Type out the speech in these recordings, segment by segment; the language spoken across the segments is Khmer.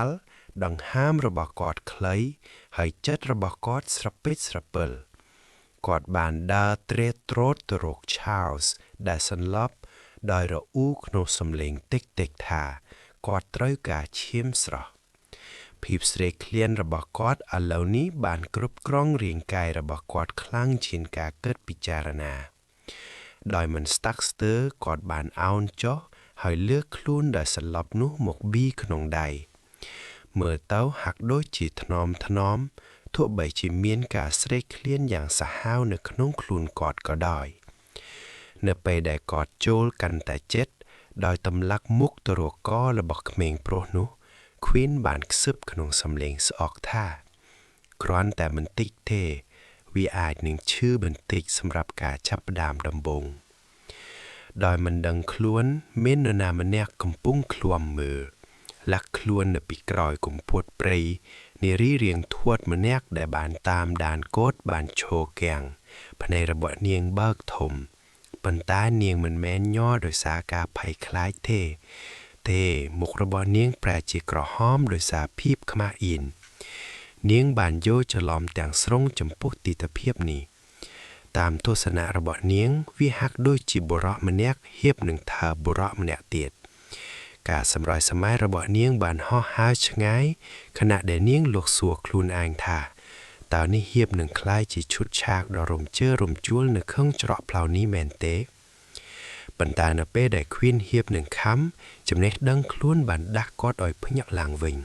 ល ដង្ហើមរបស់គាត់ខ្លី ហើយចិត្តរបស់គាត់ស្រពេចស្រពិល គាត់បានដើរទ្រេតទ្រោតទៅរក Charles ដែលសន្លប់ដោយរអ៊ូក្នុងសំឡេងតិចៗថាគាត់ត្រូវការឈាមស្រស់ ភាពស្រេកឃ្លានរបស់គាត់ឥឡូវនេះបានគ្រប់គ្រងរាងកាយរបស់គាត់ខ្លាំងជាងការគិតពិចារណា ដោយមិនស្ទាក់ស្ទើរគាត់បានឱនចុះហើយលើកខ្លួនដែលសន្លប់នោះមកប៊ីក្នុងដៃ មើលទៅហាក់ដូចជាថ្នមថ្នមទោះបីជាមានការស្រេកឃ្លានយ៉ាងសាហាវនៅក្នុងខ្លួនគាត់ក៏ដោយ នៅពេលដែលគាត់ចូលកាន់តែជិតដោយទម្លាក់មុខទៅរកករបស់ក្មេងប្រុសនោះ Queen បានខ្សឹបក្នុងសំឡេងស្អកថាគ្រាន់តែបន្តិចទេវាអាចនឹងឈឺបន្តិចសម្រាប់ការចាប់ផ្ដើមដំបូង ដោយមិនដឹងខ្លួនមាននរណាម្នាក់កំពុងឃ្លាំមើលលាក់ខ្លួននៅពីក្រោយគុម្ពោតព្រៃនារីរាងធាត់ម្នាក់ដែលបានតាមដានកូតបានឈរគាំងភ្នែករបស់នាងបើកធំប៉ុន្តែនាងមិនមែនញ័រដោយសារការភ័យខ្លាចទេ ទេមុខរបស់នាងប្រែជាក្រហមដោយសារភាពខ្មាស់អៀននាងបានយល់ច្រឡំទាំងស្រុងចំពោះទិដ្ឋភាពនេះ តាមទស្សនៈរបស់នាងវាហាក់ដូចជាបុរសម្នាក់ហៀបនឹងថើបបុរសម្នាក់ទៀត ការសម្រាយសម័យរបស់នាងបានហោះហើរឆ្ងាយខណៈដែលនាងលោកសួរខ្លួនឯងថាតើនេះហៀបនឹងក្លាយជាឈុតឆាកដ៏រំជើរំជួលនៅក្នុងច្រកផ្លូវនេះមែនទេប៉ុន្តែនៅពេលដែល Queen ហៀបនឹងខំចំណេះដឹងខ្លួនបានដាស់គាត់ឲ្យភ្ញាក់ឡើងវិញ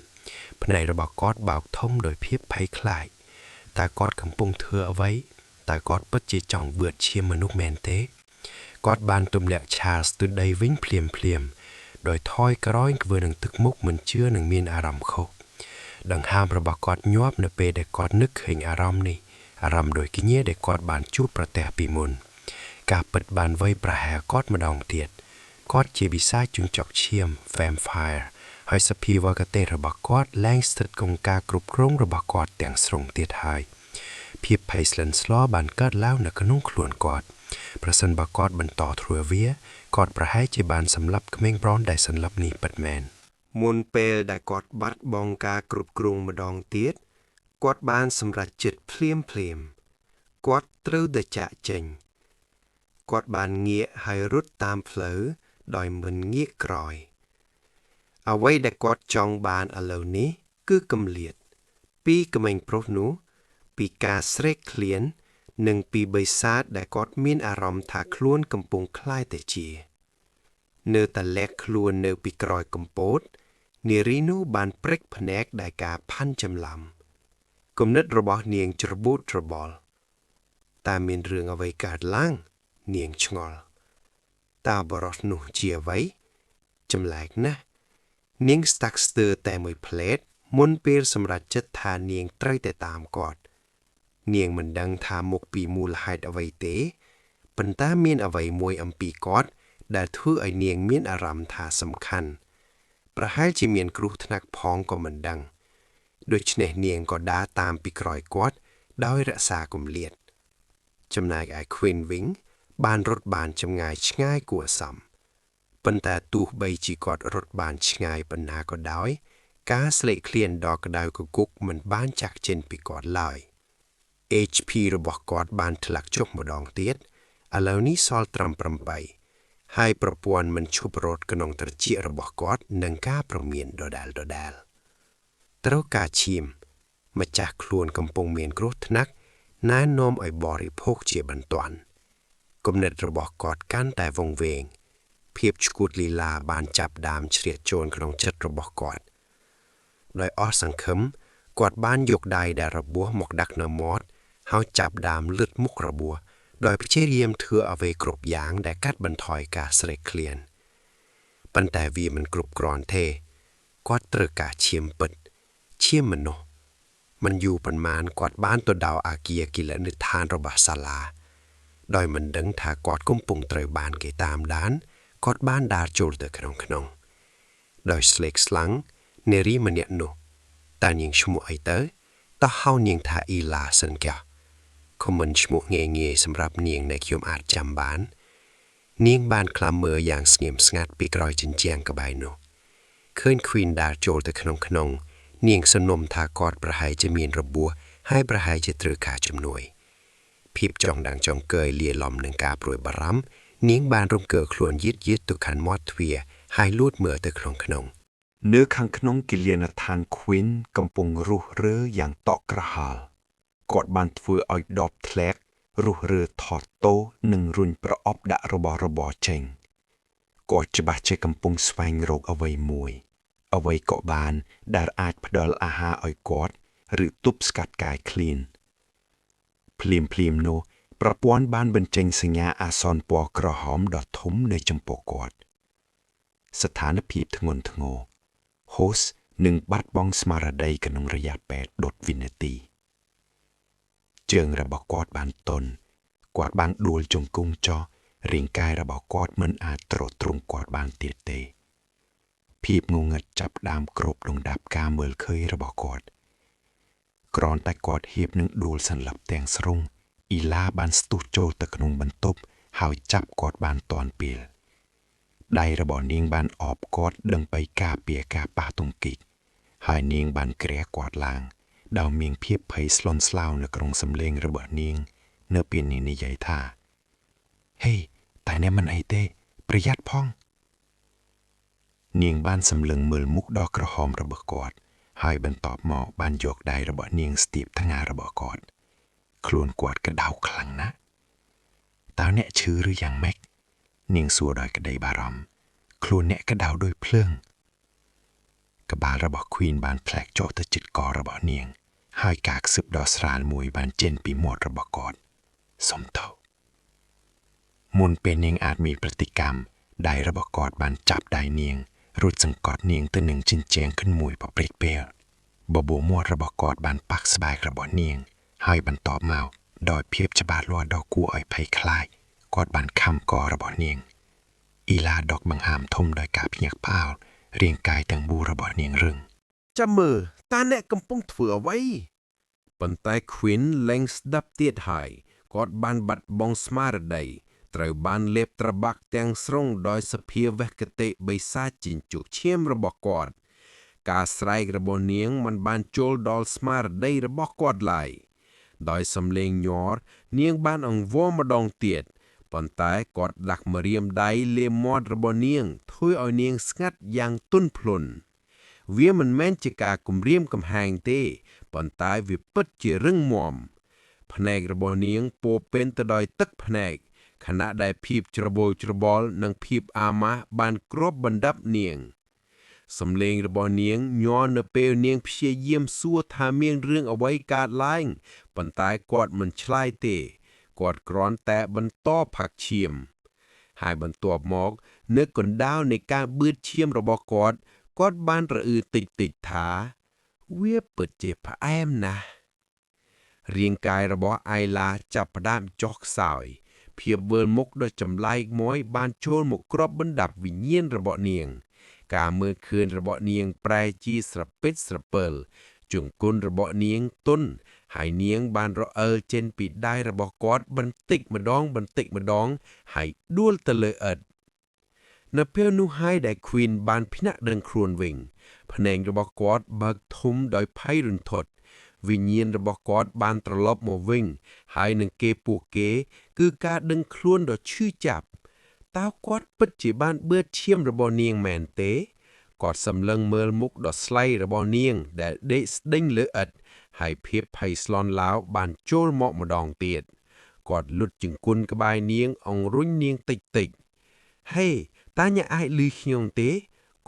ភ្នែករបស់គាត់បោកធំដោយភាពភ័យខ្លាចតើគាត់កំពុងធ្វើអ្វីតើគាត់ពិតជាចង់បឿតឈាមមនុស្សមែនទេគាត់បានទម្លាក់ Charles ទៅដីវិញភ្លាមភ្លាមដោយថយក្រោយធ្វើនឹងទឹកមុខមិនជឿនឹងមានអារម្មណ៍ខុសដង្ហើមរបស់គាត់ញាប់នៅពេលដែលគាត់នឹកឃើញអារម្មណ៍នេះអារម្មណ៍ដូចគ្នាដែលគាត់បានជួបប្រទះពីមុនការពិតបានវ័យប្រហែលគាត់ម្ដងទៀតគាត់ជាវិសាជញ្ចក់ឈាម Vampire ហើយសភាវគតិរបស់គាត់ឡើងស្ថិតក្នុងការគ្រប់គ្រងរបស់គាត់ទាំងស្រុងទៀតហើយភាពភ័យស្លិនស្លោបានកើតឡើងនៅក្នុងខ្លួនគាត់ប្រសិនបើគាត់បន្តធ្វើវាគាត់ប្រហែលជាបានសម្លាប់ក្មេងប្រុសដែលសន្លប់នេះពិតមែនមុនពេលដែលគាត់បាត់បង់ការគ្រប់គ្រងម្ដងទៀតគាត់បានសម្រេចចិត្តភ្លាមភ្លាមគាត់ត្រូវតែចាកចេញគាត់បានងាកហើយរត់តាមផ្លូវដោយមិនងាកក្រោយអ្វីដែលគាត់ចង់បានឥឡូវនេះគឺកម្លៀតពីក្មេងប្រុសនោះពីការស្រេកឃ្លាននិងពីបិសាចដែលគាត់មានអារម្មណ៍ថាខ្លួនកំពុងក្លាយទៅជា នៅតែលាក់ខ្លួននៅពីក្រោយកំពតនារីនោះបានព្រិចភ្នែកដោយការផាន់ចម្លំគំនិតរបស់នាងច្របូតច្របល់តើមានរឿងអ្វីកើតឡើងនាងឆ្ងល់តើបរិសនោះជាអ្វីចម្លែកណាស់នាងស្តាក់ស្ទើរតែមួយផ្លេតមុនពេលសម្រេចចិត្តថានាងត្រូវតែតាមគាត់នាងមិនដឹងថាមកពីមូលហេតុអ្វីទេប៉ុន្តែមានអ្វីមួយអំពីគាត់ដែលធ្វើឲ្យនាងមានអារម្មណ៍ថាសំខាន់ប្រហែលជាមានគ្រោះថ្នាក់ផងក៏មិនដឹងដូច្នេះនាងក៏ដើរតាមពីក្រោយគាត់ដោយរក្សាគម្លាតចំណែកឯ Queen វិញបានរត់បានចម្ងាយឆ្ងាយគួរសមប៉ុន្តែទោះបីជាគាត់រត់បានឆ្ងាយប៉ុណ្ណាក៏ដោយការស្លេកឃ្លានដ៏ក្តៅគគុកមិនបានចាក់ចេញពីគាត់ឡើយ HP របស់គាត់បានធ្លាក់ចុះម្ដងទៀតឥឡូវនេះសល់ត្រឹម8ហើយប្រព័ន្ធមិនឈប់រត់ក្នុងត្រចៀករបស់គាត់នឹងការប្រមានដដែលដដែលត្រូវការឈាមម្ចាស់ខ្លួនកំពុងមានគ្រោះថ្នាក់ណែនាំឲ្យបរិភោគជាបន្ទាន់គំនិតរបស់គាត់កាន់តែវង្វេងភាពឈួតលីឡាបានចាប់ដើមជ្រៀតចូលក្នុងចិត្តរបស់គាត់ដោយអស់សង្ឃឹមគាត់បានយកដៃដែលរបួសមកដាក់នៅមាត់ហើយចាប់ដើមលឹតមុខរបួសដោយព្យាយាមធ្វើអ្វីគ្រប់យ៉ាងដែលកាត់បន្ថយការស្រេកឃ្លានប៉ុន្តែវាមិនគ្រប់គ្រាន់ទេគាត់ត្រូវការឈាមពិតឈាមមនុស្សមិនយូរប៉ុន្មានគាត់បានទៅដល់អាគារគិលនិដ្ឋានរបស់សាលាដោយមិនដឹងថាគាត់កំពុងត្រូវបានគេតាមដានគាត់បានដើរចូលទៅក្នុងក្នុងដោយស្លេកស្លាំងនារីម្នាក់នោះតើនាងឈ្មោះអីទៅតោះហៅនាងថាអ៊ីឡាសិនចាខមមិនឈ្មោះងាយងាយសម្រាប់នាងដែលខ្ញុំអាចចាំបាននាងបានក្លាំមើលយ៉ាងស្ងៀមស្ងាត់ពីក្រោយជញ្ជាំងក្បែរនោះ ឃើញ Queen ដើរចូលទៅក្នុងក្នុងនាងសន្មថាគាត់ប្រហែលជាមានរបួសហើយប្រហែលជាត្រូវការជំនួយភាពចង់ដឹងចង់កើយលាយឡំនឹងការព្រួយបារម្ភនាងបានរំកើខ្លួនយឺតយឺតទៅខាងមាត់ទ្វារហើយលួចមើលទៅក្នុងក្នុង នៅខាងក្នុងគិលានដ្ឋាន Queen កំពុងរុះរើយ៉ាងតក់ក្រហាល់គាត់បានធ្វើឲ្យដបធ្លាក់រុះរើថតតូនិងរុញប្រអប់ដាក់របស់របរចេញគាត់ច្បាស់ជាកំពុងស្វែងរកអ្វីមួយ អ្វីក៏បានដែលអាចផ្ដល់អាហារឲ្យគាត់ឬទប់ស្កាត់កាយឃ្លានភ្លាមភ្លាមៗនោះប្រព័ន្ធបានបញ្ចេញសញ្ញាអាសន្នពណ៌ក្រហមដ៏ធំនៅចំពោះគាត់ ស្ថានភាពធ្ងន់ធ្ងរ host នឹងបាត់បង់ស្មារតីក្នុងរយៈពេល10វិនាទីជើងរបស់គាត់បានទន់គាត់បានដួលជង្គង់ចុះរាងកាយរបស់គាត់មិនអាចទ្រទ្រង់គាត់បានទៀតទេ ភាពងងឹតចាប់ផ្ដើមគ្របដណ្ដប់ការមើលឃើញរបស់គាត់គ្រាន់តែគាត់ហៀបនឹងដួលសន្លប់ទាំងស្រុងអ៊ីឡាបានស្ទុះចូលទៅក្នុងបន្ទប់ហើយចាប់គាត់បានទាន់ពេល ដៃរបស់នាងបានអបគាត់ដើម្បីការពារការប៉ះទង្គិចហើយនាងបានក្រាគាត់ឡើងដោយមានភាពភ័យស្លន់ស្លោនៅក្នុងសម្លេងរបស់នាង នៅពេលនាងនិយាយថាហេតែអ្នកមិនអីទេ ប្រយ័ត្នផង នាងបានសម្លឹងមើលមុខដ៏ក្រហមរបស់គាត់ ហើយបន្ទាប់មកបានយកដៃរបស់នាងស្ទាបថ្ងាររបស់គាត់ ខ្លួនគាត់ក្តៅខ្លាំងណាស់តើអ្នកឈឺឬយ៉ាងម៉េច នាងសួរដោយក្តីបារម្ភខ្លួនអ្នកក្តៅដោយភ្លើងក្បាលរបស់ Queen បានផ្លែកចុះទៅជិតករបស់នាង ហើយការខ្សឹបដ៏ស្រាលមួយបានចេញពីមាត់របស់គាត់សុំទោសមុនពេលនាងអាចមានប្រតិកម្មដៃរបស់គាត់បានចាប់ដៃនាងរួចសង្កត់នាងទៅនឹងជញ្ជាំងขึ้នមួយប្រព្រឹត្តពេលបបួរមាត់របស់គាត់បានប៉ះស្បែករបស់នាង ហើយបន្ទាប់មកដោយភាពច្បាស់លាស់ដ៏គួរឲ្យភ័យខ្លាចគាត់បានខំករបស់នាងអ៊ីឡាដកបង្ហាមធំដោយការភ្ញាក់ផ្អើលរាងកាយទាំងមូលរបស់នាងរឹង ចាំមើលតើអ្នកកំពុងធ្វើអ្វីប៉ុន្តែ Queen លែងស្ដាប់ទៀតហើយគាត់បានបាត់បង់ស្មារតីត្រូវបានលេបត្របាក់ទាំងស្រុងដោយសភាវគតិបិសាចជញ្ជុកឈាមរបស់គាត់ ការស្រែករបស់នាងមិនបានចូលដល់ស្មារតីរបស់គាត់ឡើយដោយសំឡេងញ័រនាងបានអង្វរម្ដងទៀតប៉ុន្តែគាត់ដាក់ម្រាមដៃលាមាត់របស់នាងធ្វើឲ្យនាងស្ងាត់យ៉ាងទន់ភ្លន់ វាមិនមែនជាការគំរាមកំហែងទេប៉ុន្តែវាពិតជារឹងមាំភ្នែករបស់នាងពោរពេញទៅដោយទឹកភ្នែកខណៈដែលភាពច្របូលច្របល់និងភាពអាម៉ាស់បានគ្របបណ្ដាប់នាង សំឡេងរបស់នាងញ័រនៅពេលនាងព្យាយាមសួរថាមានរឿងអ្វីកើតឡើងប៉ុន្តែគាត់មិនឆ្លើយទេ គាត់គ្រាន់តែបន្តផឹកឈាម ហើយបន្ទាប់មក នៅកណ្ដាលនៃការបឺតឈាមរបស់គាត់ គាត់បានរអ៊ឺតិចតិចៗថា វាពិតជាផ្អែមណាស់រាងកាយរបស់អៃឡាចាប់ផ្ដើមចុះខ្សោយ ភាពវិលមុខដ៏ចម្លែកមួយបានចូលមកគ្របបណ្ដាប់វិញ្ញាណរបស់នាង ការមើលឃើញរបស់នាងប្រែជាស្រពេចស្រពិលជង្គង់របស់នាងទន់ហើយនាងបានរអិលចេញពីដៃរបស់គាត់បន្តិចម្ដងបន្តិចម្ដងហើយដួលទៅលើឥដ្ឋ នៅពេលនោះហើយដែល Queen បានភ្ញាក់ដឹងខ្លួនវិញភ្នែករបស់គាត់បើកធំដោយភ័យរន្ធត់វិញ្ញាណរបស់គាត់បានត្រឡប់មកវិញ ហើយនឹងគេពួកគេ គឺការដឹងខ្លួនដ៏ឈឺចាប់តើគាត់ពិតជាបានបឿតឈាមរបស់នាងមែនទេគាត់សម្លឹងមើលមុខដ៏ស្លៃរបស់នាង ដែលដេកស្ដេញលើឥដ្ឋហើយភាពភ័យស្លន់ឡោបានចូលមកម្ដងទៀតគាត់លុតជង្គង់ក្បែរនាងអង្រុញនាងតិចតិចហេតើអ្នកអាចឮខ្ញុំទេ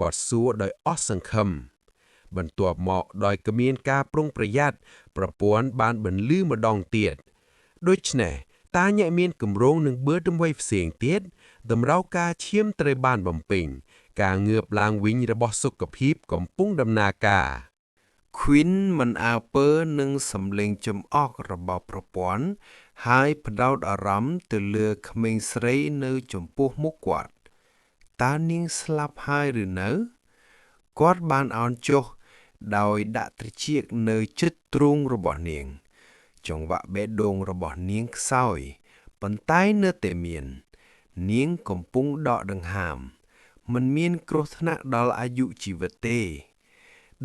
គាត់សួរដោយអស់សង្ឃឹមបន្ទាប់មកដោយគ្មានការប្រុងប្រយ័ត្នប្រព័ន្ធបានបន្លឺម្ដងទៀតដូច្នេះតើអ្នកមានគម្រោងនឹងបឺតអ្វីផ្សេងទៀតតម្រូវការឈាមត្រូវបានបំពេញការងើបឡើងវិញរបស់សុខភាពកំពុងដំណើរការ Queen មិនអើពើនឹងសម្លេងចំអករបស់ប្រព័ន្ធហើយផ្ដោតអារម្មណ៍ទៅលើក្មេងស្រីនៅចំពោះមុខគាត់តើនាងស្លាប់ហើយឬនៅគាត់បានអោនចុះដោយដាក់ត្រចៀកនៅជិតទ្រូងរបស់នាង ចង្វាក់បេះដូងរបស់នាងខ្សោយប៉ុន្តែនៅតែមាន នាងកំពុងដកដង្ហើម មិនមានគ្រោះថ្នាក់ដល់អាយុជីវិតទេ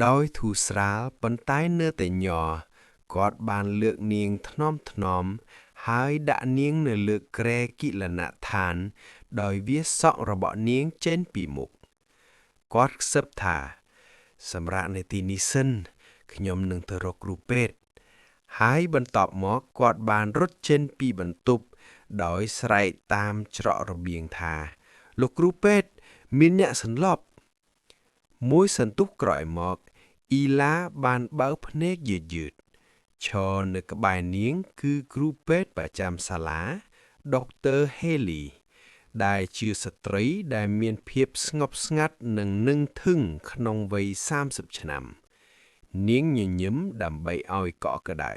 ដោយធូរស្រាលប៉ុន្តែនៅតែញ័រគាត់បានលើកនាងថ្នមថ្នមហើយដាក់នាងនៅលើគ្រែគិលនដ្ឋាន ដោយវាសក់របស់នាងចេញពីមុខគាត់ខ្សឹបថា សម្រាប់នៅទីនេះសិនខ្ញុំនឹងទៅរកគ្រូពេទ្យហើយបន្ទាប់មកគាត់បានរត់ចេញពីបន្ទប់ដោយស្រែកតាមច្រករបៀងថា លោកគ្រូពេទ្យមានអ្នកសន្លប់មួយសន្ទុះក្រោយមកអ៊ីឡាបានបើកភ្នែកយឺតយឺតឈរនៅក្បែរនាងគឺគ្រូពេទ្យប្រចាំសាលាដុកទ័រហេលីដែលជាស្ត្រីដែលមានភាពស្ងប់ស្ងាត់និងនឹងធឹងក្នុងវ័យ30ឆ្នាំ នាងញញឹមដើម្បីឲ្យកក់ក្ដៅ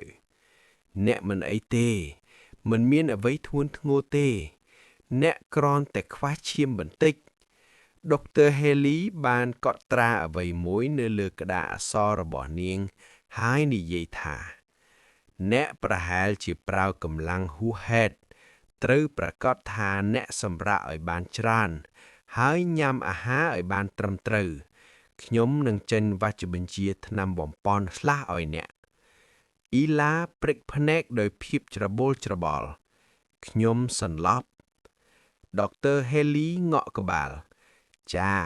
អ្នកមិនអីទេ មិនមានអ្វីធ្ងន់ធ្ងរទេ អ្នកគ្រាន់តែខ្វះឈាមបន្តិចដុកទ័រហេលីបានកត់ត្រាអ្វីមួយនៅលើក្តារអក្សររបស់នាង ហើយនិយាយថា អ្នកប្រហែលជាប្រើកម្លាំងហួសហេតុត្រូវប្រាកដថាអ្នកសម្រាកឲ្យបានច្រើន ហើយញ៉ាំអាហារឲ្យបានត្រឹមត្រូវខ្ញុំនឹងចេញវេជ្ជបញ្ជាថ្នាំបំប៉នខ្លះឲ្យអ្នកអ៊ីឡាព្រិចភ្នែកដោយភាពច្របូលច្របល់ខ្ញុំសន្លប់ដុកទ័រហេលីងក់ក្បាលចា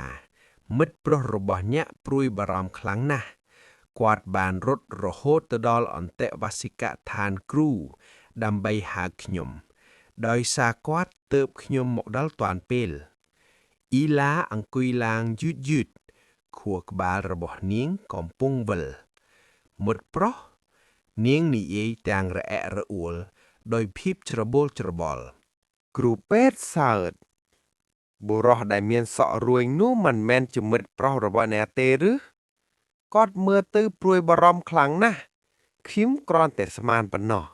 មិត្តប្រុសរបស់អ្នកព្រួយបារម្ភខ្លាំងណាស់គាត់បានរត់រហូតទៅដល់អន្តេវាសិកដ្ឋានគ្រូដើម្បីហៅខ្ញុំ ដោយសារគាត់ទើបខ្ញុំមកដល់ទាន់ពេលអ៊ីឡាអង្គុយឡើងយឺតយឺតខួរក្បាលរបស់នាងកំពុងវិលមិត្តប្រុសនាងនិយាយទាំងរអិករអួលដោយភាពច្របូលច្របល់ គ្រូពេទ្យសើចបុរសដែលមានសក់រួញនោះមិនមែនជាមិត្តប្រុសរបស់អ្នកទេឬគាត់មើលទៅព្រួយបារម្ភខ្លាំងណាស់ខ្ញុំគ្រាន់តែស្មានប៉ុណ្ណោះ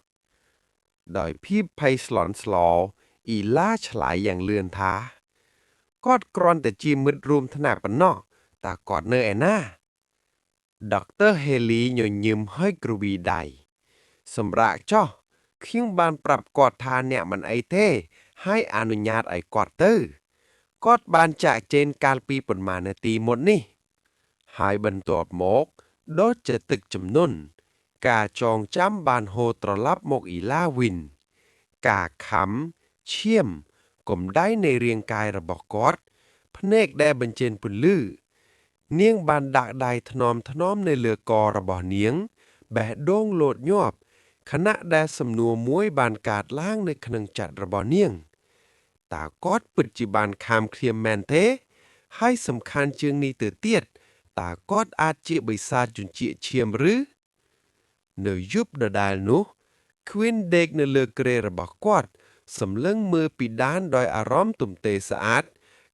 ដោយភាពភ័យស្លន់ស្លោអ៊ីឡាឆ្លើយយ៉ាងលឿនថាគាត់គ្រាន់តែជាមិត្តរួមថ្នាក់ប៉ុណ្ណោះតើគាត់នៅឯណាដុកទ័រហេលីញញឹមហើយគ្រវីដៃសម្រាប់ចោះខ្ញុំបានប្រាប់គាត់ថាអ្នកមិនអីទេ ហើយអនុញ្ញាតឲ្យគាត់ទៅគាត់បានចាកចេញកាលពីប៉ុន្មាននាទីមុននេះ ហើយបន្ទាប់មកដូចជាទឹកជំនន់ការចងចាំបានហូរត្រឡប់មកអ៊ីឡាវិញការខំឈាមកម្ដៅនៃរាងកាយរបស់គាត់ភ្នែកដែលបញ្ចេញពន្លឺនាងបានដាក់ដៃថ្នមថ្នមនៅលើករបស់នាងបេះដូងលោតញាប់ខណៈដែលសំណួរមួយបានកើតឡើងនៅក្នុងចិត្តរបស់នាងតើគាត់ពិតជាបានខាំឃ្លាមមែនទេ ហើយសំខាន់ជាងនេះទៅទៀតតើគាត់អាចជាបិសាចជញ្ជាក់ឈាមឬនៅយប់ដដែលនោះ Queen ដេកនៅលើគ្រែរបស់គាត់សម្លឹងមើលពីដានដោយអារម្មណ៍ទំទេស្អាត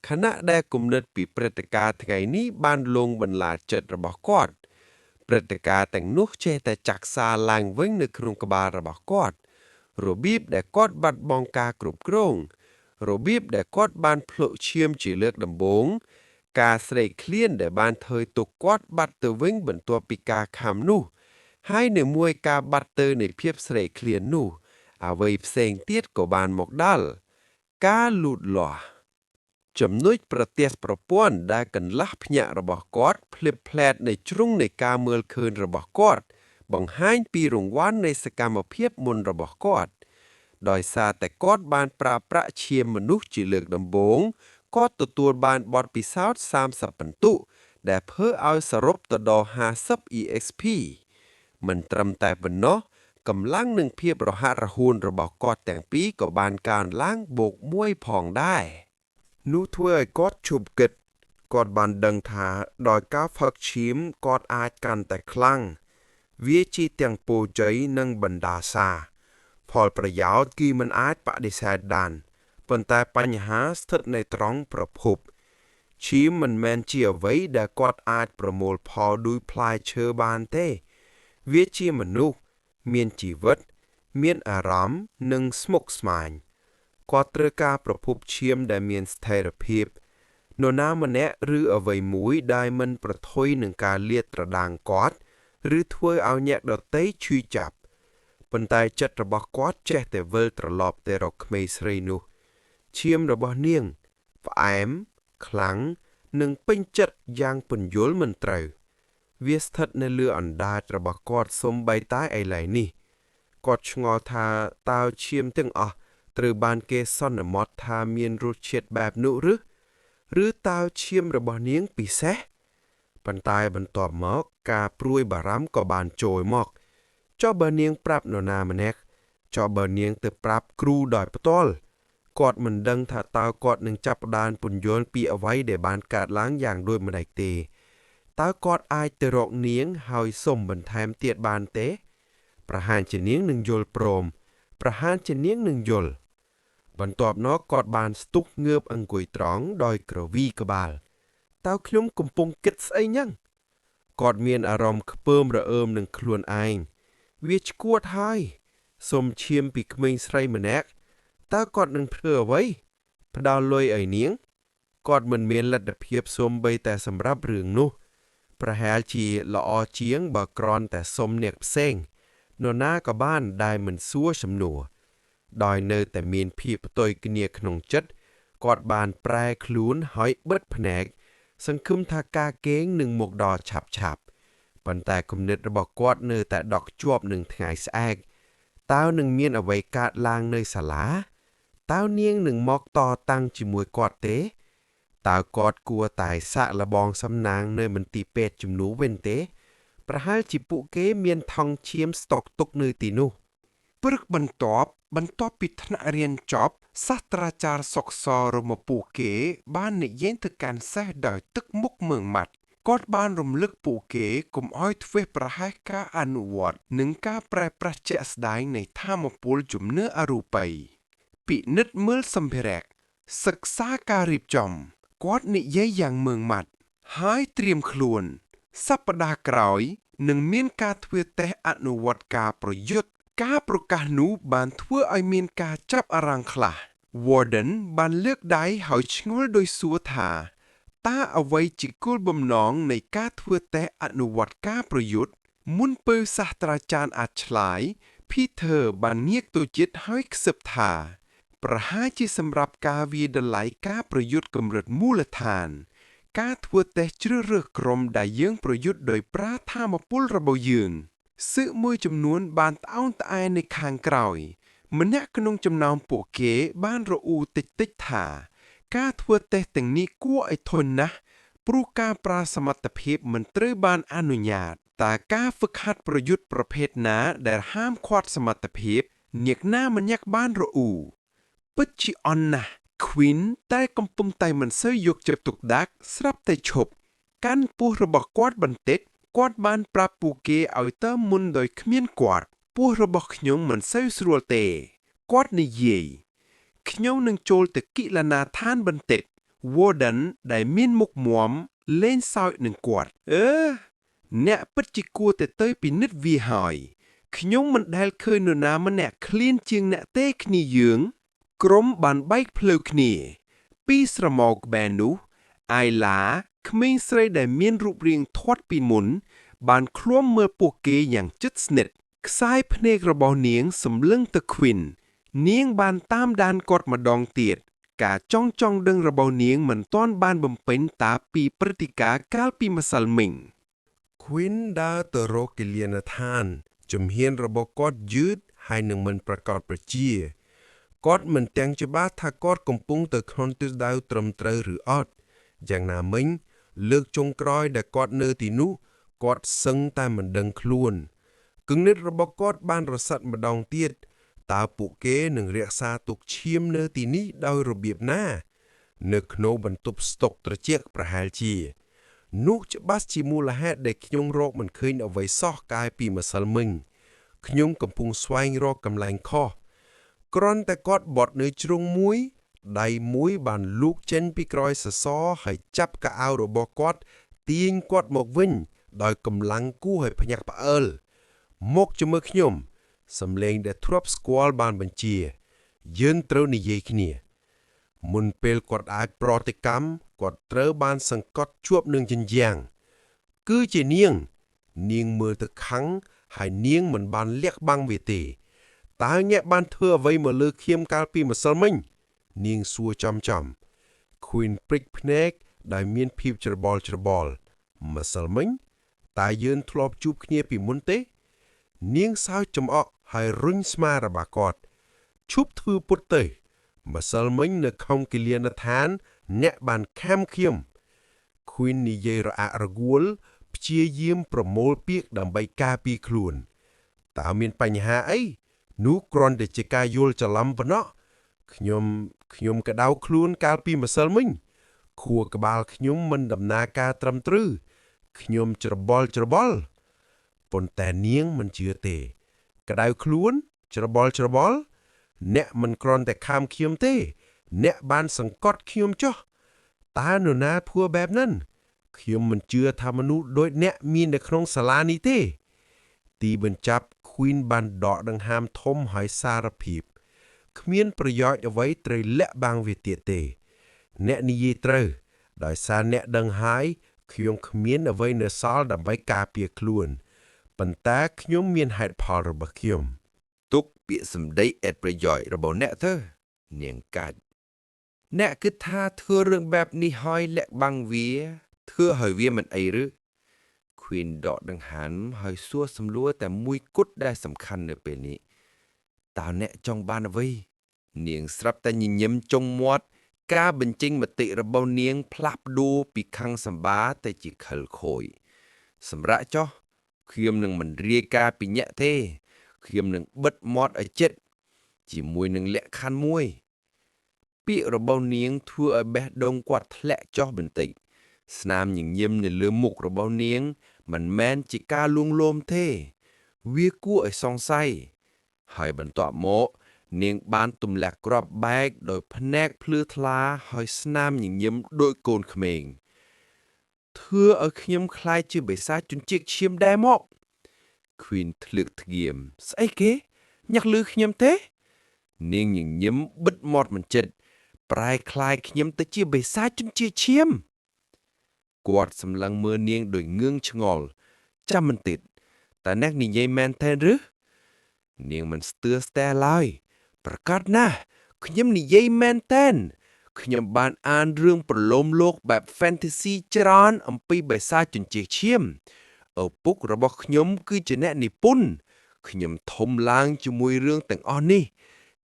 ខណៈដែលគំនិតពីព្រឹត្តិការណ៍ថ្ងៃនេះបានលងបន្លាចិត្តរបស់គាត់ព្រឹត្តិការណ៍ទាំងនោះចេះតែចាក់សារឡើងវិញនៅក្នុងក្បាលរបស់គាត់របៀបដែលគាត់បាត់បង់ការគ្រប់គ្រងរបៀបដែលគាត់បានភ្លុកឈាមជាលើកដំបូងការស្រេកឃ្លានដែលបានធ្វើទុកគាត់បាត់ទៅវិញបន្ទាប់ពីការខាំនោះហើយនៅមួយការបាត់ទៅនៃភាពស្រេកឃ្លាននោះអ្វីផ្សេងទៀតក៏បានមកដល់ការលូតលាស់ចំណុចប្រទេសប្រព័ន្ធដែលកន្លះភ្ញាក់របស់គាត់ភ្លៀបផ្លែតនៃជ្រុងនៃការមើលឃើញរបស់គាត់បង្ហាញពីរង្វាន់នៃសកម្មភាពមុនរបស់គាត់ដោយសារតែគាត់បានប្រើប្រាក់ឈាមមនុស្សជាលើកដំបូងគាត់ទទួលបានបទពិសោធន៍30ពិន្ទុដែលធ្វើឲ្យសរុបទៅដល់50 EXP មិនត្រឹមតែប៉ុណ្ណោះកម្លាំងនិងភាពរហ័សរហួនរបស់គាត់ទាំងពីរក៏បានកើនឡើងបូកមួយផងដែរ នោះធ្វើឲ្យគាត់ឈប់គិតគាត់បានដឹងថាដោយការផឹកឈាមគាត់អាចកាន់តែខ្លាំងវាជាទាំងពរជ័យនិងបណ្ដាសា ផលប្រយោជន៍គឺមិនអាចបដិសេធបានប៉ុន្តែបញ្ហាស្ថិតនៅត្រង់ប្រភពឈាមមិនមែនជាអ្វីដែលគាត់អាចប្រមូលផលដោយផ្លែឈើបានទេ វាជាមនុស្សមានជីវិត មានអារម្មណ៍និងស្មុគស្មាញគាត់ត្រូវការប្រភពឈាមដែលមានស្ថិរភាពនរណាម្នាក់ឬអ្វីមួយដែលមិនប្រថុយនឹងការលាតត្រដាងគាត់ឬធ្វើឲ្យអ្នកដទៃឈឺចាប់ប៉ុន្តែចិត្តរបស់គាត់ចេះតែវិលត្រឡប់ទៅរកក្មេងស្រីនោះឈាមរបស់នាងផ្អែមខ្លាំង និងពេញចិត្តយ៉ាងពន្យល់មិនត្រូវ វាស្ថិតនៅលើអណ្ដាតរបស់គាត់សូម្បីតែឥឡូវនេះគាត់ឆ្ងល់ថាតើឈាមទាំងអស់ត្រូវបានគេសន្មតថាមានរសជាតិបែបនោះឬឬតើឈាមរបស់នាងពិសេសប៉ុន្តែបន្ទាប់មកការព្រួយបារម្ភក៏បានចូលមកចុះបើនាងប្រាប់នរណាម្នាក់ចុះបើនាងទៅប្រាប់គ្រូដោយផ្ទាល់គាត់មិនដឹងថាតើគាត់នឹងចាប់ផ្ដើមពន្យល់ពីអ្វីដែលបានកើតឡើងយ៉ាងដូចម្តេចទេតើគាត់អាចទៅរកនាងហើយសុំបន្ថែមទៀតបានទេ ប្រហែលជានាងនឹងយល់ព្រមប្រហែលជានាងនឹងយល់បន្ទាប់មកគាត់បានស្ទុះងើបអង្គុយត្រង់ដោយក្រវីក្បាលតើខ្ញុំកំពុងគិតស្អីញ៉ឹងគាត់មានអារម្មណ៍ខ្ពើមរអើមនឹងខ្លួនឯងវាឈួតហើយសុំឈាមពីក្មេងស្រីម្នាក់តើគាត់នឹងធ្វើអ្វីផ្ដល់លុយឲ្យនាងគាត់មិនមានលទ្ធភាពសូម្បីតែសម្រាប់រឿងនោះប្រហែលជាល្អជាងបើគ្រាន់តែសុំអ្នកផ្សេងនរណាក៏បានដែលមិនសួរសំណួរដោយនៅតែមានភាពផ្ទុយគ្នាក្នុងចិត្តគាត់បានប្រែខ្លួនហើយបិទភ្នែកសង្ឃឹមថាការគេងនឹងមកដល់ឆាប់ឆាប់ប៉ុន្តែគំនិតរបស់គាត់នៅតែដកជាប់នឹងថ្ងៃស្អែកតើនឹងមានអ្វីកើតឡើងនៅសាលាតើនាងនឹងមកតតាំងជាមួយគាត់ទេតើគាត់គួរតែសាកល្បងសំណាងនៅមន្ទីរពេទ្យជំនួសវិញទេប្រហែលជាពួកគេមានថង់ឈាមស្តុកទុកនៅទីនោះ ព្រឹកបន្ទាប់បន្ទាប់ពីថ្នាក់រៀនចប់សាស្ត្រាចារ្យសុកសរមពួកគេ បាននិយាយទៅកាន់សិស្សដោយទឹកមុខមើងម៉ាត់គាត់បានរំលឹកពួកគេកុំឲ្យធ្វេសប្រហែសការអនុវត្តនិងការប្រែប្រាស់ជាក់ស្ដែងនៃធម៌ពលជំនឿអរូបីពិនិត្យមើលសម្ភារៈសិក្សាការរៀបចំគាត់និយាយយ៉ាងមើងម៉ាត់ហើយត្រៀមខ្លួន សប្តាហ៍ក្រោយនឹងមានការធ្វើតេស្តអនុវត្តការប្រយុទ្ធការប្រកាសនោះបានធ្វើឲ្យមានការចាប់អារម្មណ៍ខ្លះ Warden បានលើកដៃហើយឆ្ងល់ដោយសួរថាតើអ្វីជាគោលបំណងនៃការធ្វើតេស្តអនុវត្តការប្រយុទ្ធមុនពេលសាស្ត្រាចារ្យអាចឆ្លើយ Peter បានងាកទៅជិតហើយខ្សឹបថា ប្រហែលជាសម្រាប់ការវាយតម្លៃការប្រយុទ្ធកម្រិតមូលដ្ឋាន ការធ្វើតេស្តជ្រើសរើសក្រុមដែលយើងប្រយុទ្ធដោយប្រើថាមពលរបស់យើងសឹកមួយចំនួនបានត្អូញត្អែនៅខាងក្រោយ ម្នាក់ក្នុងចំណោមពួកគេបានរអ៊ូតិចតិចថា ការធ្វើតេស្តទាំងនេះគួរឲ្យធន់ណាស់ព្រោះការប្រើសមត្ថភាពមិនត្រូវបានអនុញ្ញាតតើការហ្វឹកហាត់ប្រយុទ្ធប្រភេទណាដែលហាមឃាត់សមត្ថភាពអ្នកណាម្នាក់បានរអ៊ូពិតជាអន់ណាស់ Queen តែកំពុងតែមិនសូវយកចិត្តទុកដាក់ស្រាប់តែឈប់កាន់ពោះរបស់គាត់បន្តិចគាត់បានប្រាប់ពួកគេឲ្យទៅមុនដោយគ្មានគាត់ពោះរបស់ខ្ញុំមិនសូវស្រួលទេគាត់និយាយខ្ញុំនឹងចូលទៅគិលនាឋានបន្តិច Warden ដែលមានមុខមាំលេងសើចនឹងគាត់អឺអ្នកពិតជាគួរតែទៅពិនិត្យវាហើយខ្ញុំមិនដែលឃើញនរណាម្នាក់ឃ្លានជាងអ្នកទេគ្នាយើង ក្រុមបានបែកផ្លូវគ្នា ពីស្រមោលក្បែរនោះអៃឡាក្មេងស្រីដែលមានរូបរាងធាត់ពីមុន បានឃ្លាំមើលពួកគេយ៉ាងជិតស្និទ្ធខ្សែភ្នែករបស់នាងសម្លឹងទៅខ្វិន នាងបានតាមដានគាត់ម្ដងទៀតការចង់ចង់ដឹងរបស់នាងមិនទាន់បានបំពេញតាពីព្រឹត្តិការណ៍កាលពីម្សិលមិញ Queen ដើរទៅរកគិលានដ្ឋាន ជំហានរបស់គាត់យឺតហើយនឹងមិនប្រកបប្រជាគាត់មិនទាំងច្បាស់ថាគាត់កំពុងទៅក្នុងទិសដៅត្រឹមត្រូវឬអត់យ៉ាងណាមិញលើកចុងក្រោយដែលគាត់នៅទីនោះគាត់សឹងតែមិនដឹងខ្លួនគំនិតរបស់គាត់បានរសាត់ម្ដងទៀតតើពួកគេនឹងរក្សាទុកឈាមនៅទីនេះដោយរបៀបណា នៅក្នុងបន្ទប់ស្តុកត្រជាក់ប្រហែលជា នោះច្បាស់ជាមូលហេតុដែលខ្ញុំរកមិនឃើញអ្វីសោះកាយពីម្សិលមិញខ្ញុំកំពុងស្វែងរកកន្លែងខុសគ្រាន់តែគាត់បត់នៅជ្រុងមួយដៃមួយបានលូកចេញពីក្រោយសសរហើយចាប់កៅអៅរបស់គាត់ទាញគាត់មកវិញ ដោយកម្លាំងគួរឲ្យភ្ញាក់ផ្អើលមកជាមួយខ្ញុំសំឡេងដែលធ្លាប់ស្គាល់បានបញ្ជា យើងត្រូវនិយាយគ្នា មុនពេលគាត់អាចប្រតិកម្មគាត់ត្រូវបានសង្កត់ជួបនឹងជញ្ជាំងគឺជានាង នាងមើលទៅខឹងហើយនាងមិនបានលាក់បាំងវាទេតើអ្នកបានធ្វើអ្វីមកលើខៀមកាលពីម្សិលមិញនាងសួរចំចំ Queen ព្រិចភ្នែក ដោយមានភាពច្របល់ច្របល់ម្សិលមិញតើយើងធ្លាប់ជួបគ្នាពីមុនទេ នាងសើចចំអកហើយរុញស្មារបស់គាត់ឈប់ធ្វើពុតទៅម្សិលមិញនៅក្នុងគិលានដ្ឋាន អ្នកបានខាំខ្ញុំ Queen និយាយរអាក់រអួលព្យាយាមប្រមូលពាក្យដើម្បីការពារខ្លួនតើមានបញ្ហាអីនោះគ្រាន់តែជាការយល់ច្រឡំប៉ុណ្ណោះខ្ញុំខ្ញុំក្តៅខ្លួនកាលពីម្សិលមិញខួរក្បាលខ្ញុំមិនដំណើរការត្រឹមត្រូវខ្ញុំច្របល់ច្របល់ប៉ុន្តែនាងមិនជឿទេ ក្តៅខ្លួន ច្របល់ច្របល់អ្នកមិនគ្រាន់តែខាំខ្ញុំទេ អ្នកបានសង្កត់ខ្ញុំចុះតើនរណាធ្វើបែបហ្នឹងខ្ញុំមិនជឿថាមនុស្សដូចអ្នកមាននៅក្នុងសាលានេះទេ ទីបញ្ចប់ Queen បានដកដង្ហើមធំហើយសារភាពគ្មានប្រយោជន៍អ្វីត្រូវលាក់បាំងវាទៀតទេ អ្នកនិយាយត្រូវ ដោយសារអ្នកដឹងហើយខ្ញុំគ្មានអ្វីនៅសល់ដើម្បីការពារខ្លួនប៉ុន្តែខ្ញុំមានហេតុផលរបស់ខ្ញុំ ទុកពាក្យសម្ដីឥតប្រយោជន៍របស់អ្នកទៅនាងកាច់អ្នកគិតថាធ្វើរឿងបែបនេះហើយលាក់បាំងវាធ្វើឲ្យវាមិនអីឬ Queen ដកដង្ហើមហើយសួរសំណួរតែមួយគត់ដែលសំខាន់នៅពេលនេះតើអ្នកចង់បានអ្វីនាងស្រាប់តែញញឹមចុងមាត់ការបញ្ចេញមតិរបស់នាងផ្លាស់ប្ដូរពីខឹងសម្បាទៅជាខិលខូចសម្រាប់ចោះខ្ញុំនឹងមិនរាយការណ៍ពីអ្នកទេខ្ញុំនឹងបិទមាត់ឲ្យចិត្តជាមួយនឹងលក្ខខណ្ឌមួយ ពាក្យរបស់នាងធ្វើឲ្យបេះដូងគាត់ធ្លាក់ចុះបន្តិចស្នាមញញឹមនៅលើមុខរបស់នាង មិនមែនជាការលួងលោមទេ វាគួរឲ្យសង្ស័យហើយបន្ទាប់មក នាងបានទម្លាក់គ្រាប់បែកដោយភ្នែកភ្លឺថ្លាហើយស្នាមញញឹមដូចកូនក្មេងធ្វើឲ្យខ្ញុំក្លាយជាបិសាចជញ្ជាក់ឈាមដែរមក Queen ធ្លើកធ្ងៀមស្អីគេញាក់លឺខ្ញុំទេ នាងញញឹមបិទមាត់មិនចិត្តប្រែក្លាយខ្ញុំទៅជាបិសាចជញ្ជាក់ឈាមគាត់សម្លឹងមើលនាងដោយងឿងឆ្ងល់ចាំមិនតិចតើអ្នកនិយាយមែនទេឬនាងមិនស្ទើរស្ទែឡើយប្រកាសណាស់ខ្ញុំនិយាយមែនទែនខ្ញុំបានអានរឿងប្រលោមលោកបែប fantasy ច្រើនអំពីបិសាចជញ្ជាក់ឈាមឪពុករបស់ខ្ញុំគឺជាអ្នកនិពន្ធខ្ញុំធំឡើងជាមួយរឿងទាំងអស់នេះ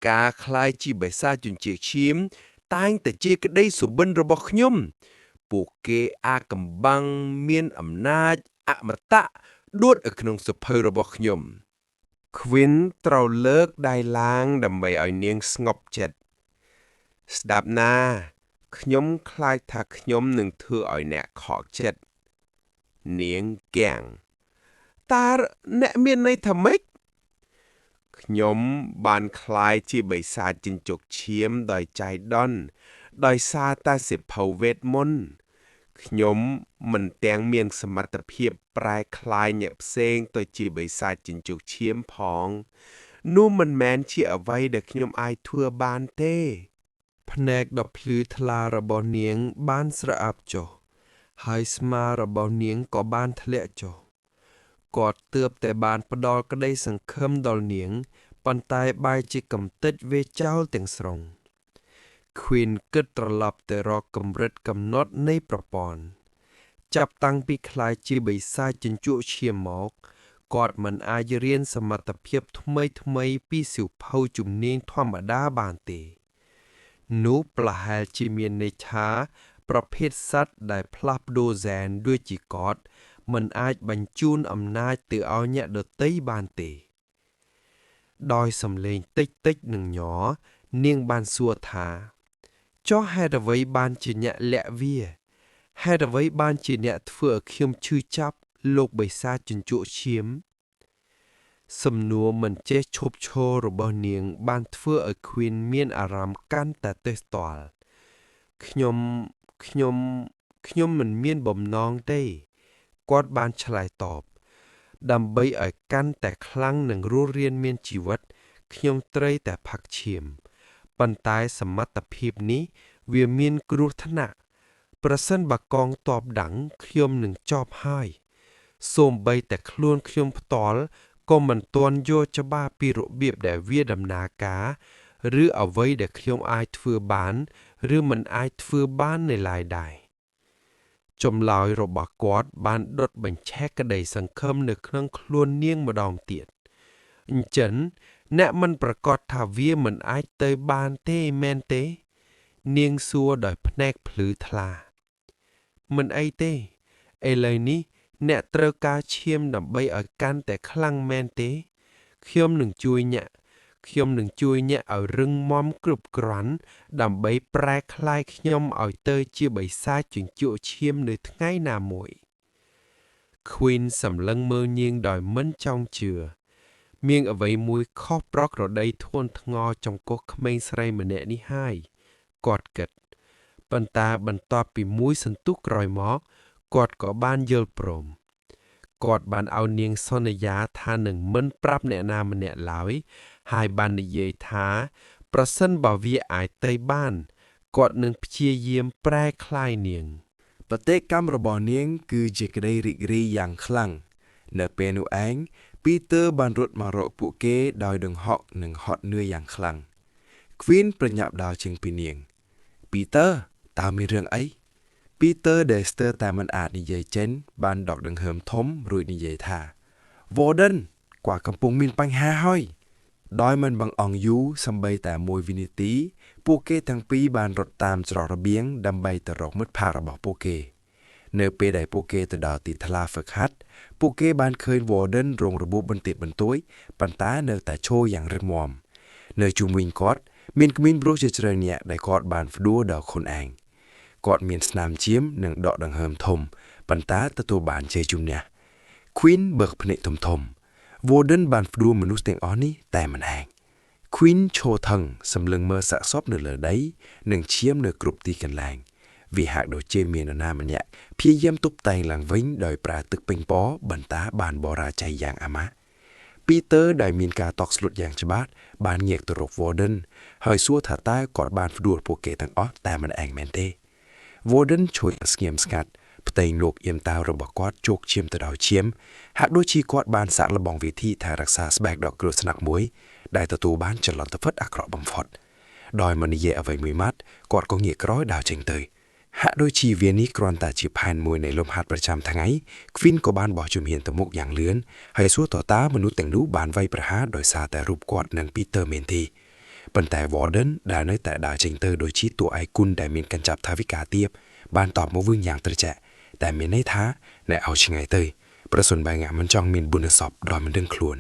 ការក្លាយជាបិសាចជញ្ជាក់ឈាម តែងតែជាក្តីសុបិនរបស់ខ្ញុំ ពួកគេអាកំបាំងមានអំណាចអមតៈដូចនៅក្នុងសៀវភៅរបស់ខ្ញុំ Queen ត្រូវលើកដៃឡើងដើម្បីឲ្យនាងស្ងប់ចិត្តស្ដាប់ណា ខ្ញុំខ្លាចថាខ្ញុំនឹងធ្វើឲ្យអ្នកខកចិត្តនាងគាំងតើអ្នកមានន័យថាម៉េចខ្ញុំបានក្លាយជាបិសាចជញ្ជុកឈាមដោយចៃដន្យដោយសារតែសៀវភៅវេទមន្តខ្ញុំមិនទាំងមានសមត្ថភាពប្រែក្លាយអ្នកផ្សេងទៅជាបិសាចជញ្ជុកឈាមផង នោះមិនមែនជាអ្វីដែលខ្ញុំអាចធ្វើបានទេ ភ្នែកដ៏ភ្លឺថ្លារបស់នាងបានស្រអាប់ចុះ ហើយស្មារបស់នាងក៏បានធ្លាក់ចុះគាត់ទើបតែបានផ្ដល់ក្តីសង្ឃឹមដល់នាងប៉ុន្តែបែរជាកំទេចវាចោលទាំងស្រុង Queen គិតត្រឡប់ទៅរកកម្រិតកំណត់នៃប្រព័ន្ធចាប់តាំងពីក្លាយជាបិសាចជញ្ជក់ឈាមមកគាត់មិនអាចរៀនសមត្ថភាពថ្មីថ្មីៗពីសៀវភៅជំនាញធម្មតាបានទេ នោះប្រហែលជាមានន័យថាប្រភេទសត្វដែលផ្លាស់ប្ដូរហ្សែនដូចជាគាត់មិនអាចបញ្ជូនអំណាចទៅឲ្យអ្នកដទៃបានទេ ដោយសំឡេងតិចតិចនិងញ័រនាងបានសួរថាចុះហេតុអ្វីបានជាអ្នកលាក់វាហេតុអ្វីបានជាអ្នកធ្វើឲ្យខ្ញុំឈឺចាប់លោកបិសាចជញ្ជក់ឈាម សំណួរមិនចេះឈប់ឈររបស់នាងបានធ្វើឲ្យ Queen មានអារម្មណ៍កាន់តែទើសទាល់ខ្ញុំខ្ញុំខ្ញុំមិនមានបំណងទេគាត់បានឆ្លើយតបដើម្បីឲ្យកាន់តែខ្លាំងនិងរស់រានមានជីវិតខ្ញុំត្រូវតែផឹកឈាមប៉ុន្តែសមត្ថភាពនេះវាមានគ្រោះថ្នាក់ប្រសិនបើកងទ័ពដឹងខ្ញុំនឹងចប់ហើយសូម្បីតែខ្លួនខ្ញុំផ្ទាល់ក៏មិនទាន់យល់ច្បាស់ពីរបៀបដែលវាដំណើរការឬអ្វីដែលខ្ញុំអាចធ្វើបាន ឬមិនអាចធ្វើបាននៅឡើយដែរ។ ចម្លើយរបស់គាត់បានដុតបញ្ឆេះក្តីសង្ឃឹមនៅក្នុងខ្លួននាងម្ដងទៀតអញ្ចឹងអ្នកមិនប្រាកដថាវាមិនអាចទៅបានទេមែនទេ នាងសួរដោយភ្នែកភ្លឺថ្លា មិនអីទេឥឡូវនេះអ្នកត្រូវការឈាមដើម្បីឲ្យកាន់តែខ្លាំងមែនទេខ្ញុំនឹងជួយអ្នកខ្ញុំនឹងជួយអ្នកឲ្យរឹងមាំគ្រប់គ្រាន់ដើម្បីប្រែក្លាយខ្ញុំឲ្យទៅជាបិសាចជញ្ជក់ឈាមនៅថ្ងៃណាមួយ Queen សម្លឹងមើលនាងដោយមិនចង់ជឿមានអ្វីមួយខុសប្រក្រតីធ្ងន់ធ្ងរចំពោះក្មេងស្រីម្នាក់នេះហើយគាត់គិតប៉ុន្តែបន្ទាប់ពីមួយសន្ទុះក្រោយមកគាត់ក៏បានយល់ព្រមគាត់បានឲ្យនាងសន្យាថានឹងមិនប្រាប់អ្នកណាម្នាក់ឡើយហើយបាននិយាយថា ប្រសិនបើវាអាចទៅបានគាត់នឹងព្យាយាមប្រែក្លាយនាង ប្រតិកម្មរបស់នាងគឺជាក្តីរីករាយយ៉ាងខ្លាំងនៅពេលនោះឯងពីទ័របានរត់មករកពួកគេដោយដង្ហក់និងហត់នឿយយ៉ាងខ្លាំង គ្វីនប្រញាប់ដើរចេញពីនាង ពីទ័រតើមានរឿងអីពីទ័រដែលស្ទើរតែមិនអាចនិយាយចេញបានដកដង្ហើមធំរួចនិយាយថា Warden គាត់កំពុងមានបញ្ហាហើយ ដោយមិនបង្អង់យូរសូម្បីតែមួយវិនាទី ពួកគេទាំងពីរបានរត់តាមច្រករបៀងដើម្បីទៅរកមិត្តភក្តិរបស់ពួកគេ នៅពេលដែលពួកគេទៅដល់ទីថ្លាហ្វឹកហាត់ពួកគេបានឃើញ Warden រងរបួសបន្តិចបន្តួចប៉ុន្តែនៅតែឈរយ៉ាងរឹងមាំនៅជុំវិញគាត់មានក្មេងប្រុសជាច្រើននាក់ដែលគាត់បានផ្ដួលដល់ខ្លួនឯងគាត់មានស្នាមឈាមនិងដកដង្ហើមធំប៉ុន្តែទទួលបានជ័យជំនះ Queen បើកភ្នែកធំធំ Warden បានផ្ដួលមនុស្សទាំងអស់នេះតែម្នាក់ Queen ឈរថឹងសម្លឹងមើលសាកសពនៅលើដី និងឈាមនៅគ្រប់ទីកន្លែងវាហាក់ដូចជាមាននរណាម្នាក់ព្យាយាមទប់តែងឡើងវិញដោយប្រើទឹកពេញពណ៌បន្តាបានបរាជ័យយ៉ាងអាម៉ាស់ពីទ័រដែលមានការតក់ស្លុតយ៉ាងច្បាស់បានងាកទៅរក Warden ហើយសួរថាតើគាត់បានផ្ដួលពួកគេទាំងអស់តែម្នាក់ឯងមែនទេ Warden ជួយស្ងៀមស្ងាត់ផ្ទៃលោកអៀមតាវរបស់គាត់ជោគឈាមទៅដោយឈាមហាក់ដូចជាគាត់បានសាកល្បងវិធីថែរក្សាស្បែកដ៏គ្រោះថ្នាក់មួយដែលទទួលបានចលនតហ្វិតអាក្រក់បំផុតដោយមិននិយាយអ្វីមួយម៉ាត់គាត់ក៏ងាកក្រោយដើរចេញទៅហាក់ដូចជាវានេះគ្រាន់តែជាផែនមួយនៃលំហាត់ប្រចាំថ្ងៃ Queen ក៏បានបោះជំហានទៅមុខយ៉ាងលឿនហើយសួរតើតើមនុស្សទាំងនោះបានវាយប្រហារដោយសារតែរូបគាត់និង Peter មែនទេប៉ុន្តែ Warden ដែលនៅតែដើរចេញទៅដូចជាតួឯកគុណដែលមានកញ្ចប់ថវិកាទាបបានតបមកវិញយ៉ាងត្រជាក់តែមានន័យថាអ្នកឲ្យឆ្ងាយទៅប្រសិនបើអ្នកមិនចង់មានបុណ្យសពដោយមិនដឹងខ្លួន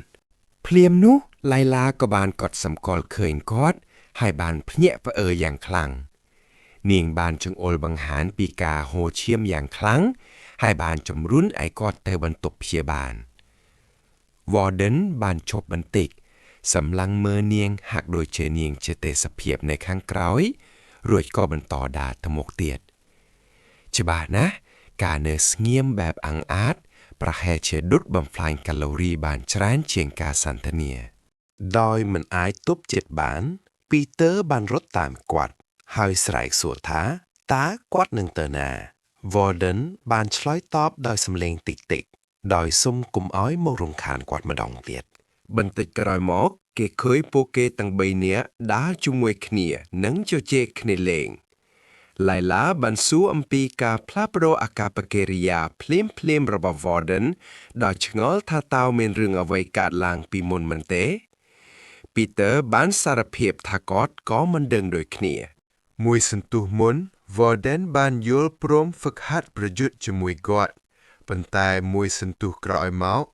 ភ្លាមនោះឡៃឡាក៏បានកត់សម្គាល់ឃើញគាត់ហើយបានភ្ញាក់ផ្អើលយ៉ាងខ្លាំងនាងបានចង្អុលបង្ហាញពីការហូរឈាមយ៉ាងខ្លាំងហើយបានជំរុញឲ្យគាត់ទៅបន្ទប់ព្យាបាល Warden បានឈប់បន្តិចសម្លឹងមើលនាងហាក់ដូចជានាងជាទេសភាពនៅខាងក្រោយ រួចក៏បន្តដើរទៅមុខទៀតច្បាស់ណាស់ការនៅស្ងៀមបែបអង្អាត ប្រហែលជាដុតបំផ្លាញកាឡូរីបានច្រើនជាងការសន្ទនា ដោយមិនអាចទប់ចិត្តបាន ពីទ័របានរត់តាមគាត់ ហើយស្រែកសួរថាតើគាត់នឹងទៅណា Warden បានឆ្លើយតបដោយសំឡេងតិចៗដោយសុំកុំឲ្យមករំខានគាត់ម្ដងទៀត បន្តិចក្រោយមក គេឃើញពួកគេទាំងបីនាក់ដើរជាមួយគ្នានិងជជែកគ្នាលេងឡៃឡាបានសួរអំពីការផ្លាស់ប្ដូរអាកប្បកិរិយាភ្លាមភ្លាមៗរបស់ Warden ដោយឆ្ងល់ថាតើមានរឿងអ្វីកើតឡើងពីមុនមែនទេ Peter បានសារភាពថាគាត់ក៏មិនដឹងដូចគ្នា មួយសន្ទុះមុន Warden បានយល់ព្រមហ្វឹកហាត់ប្រយុទ្ធជាមួយគាត់ប៉ុន្តែមួយសន្ទុះក្រោយមក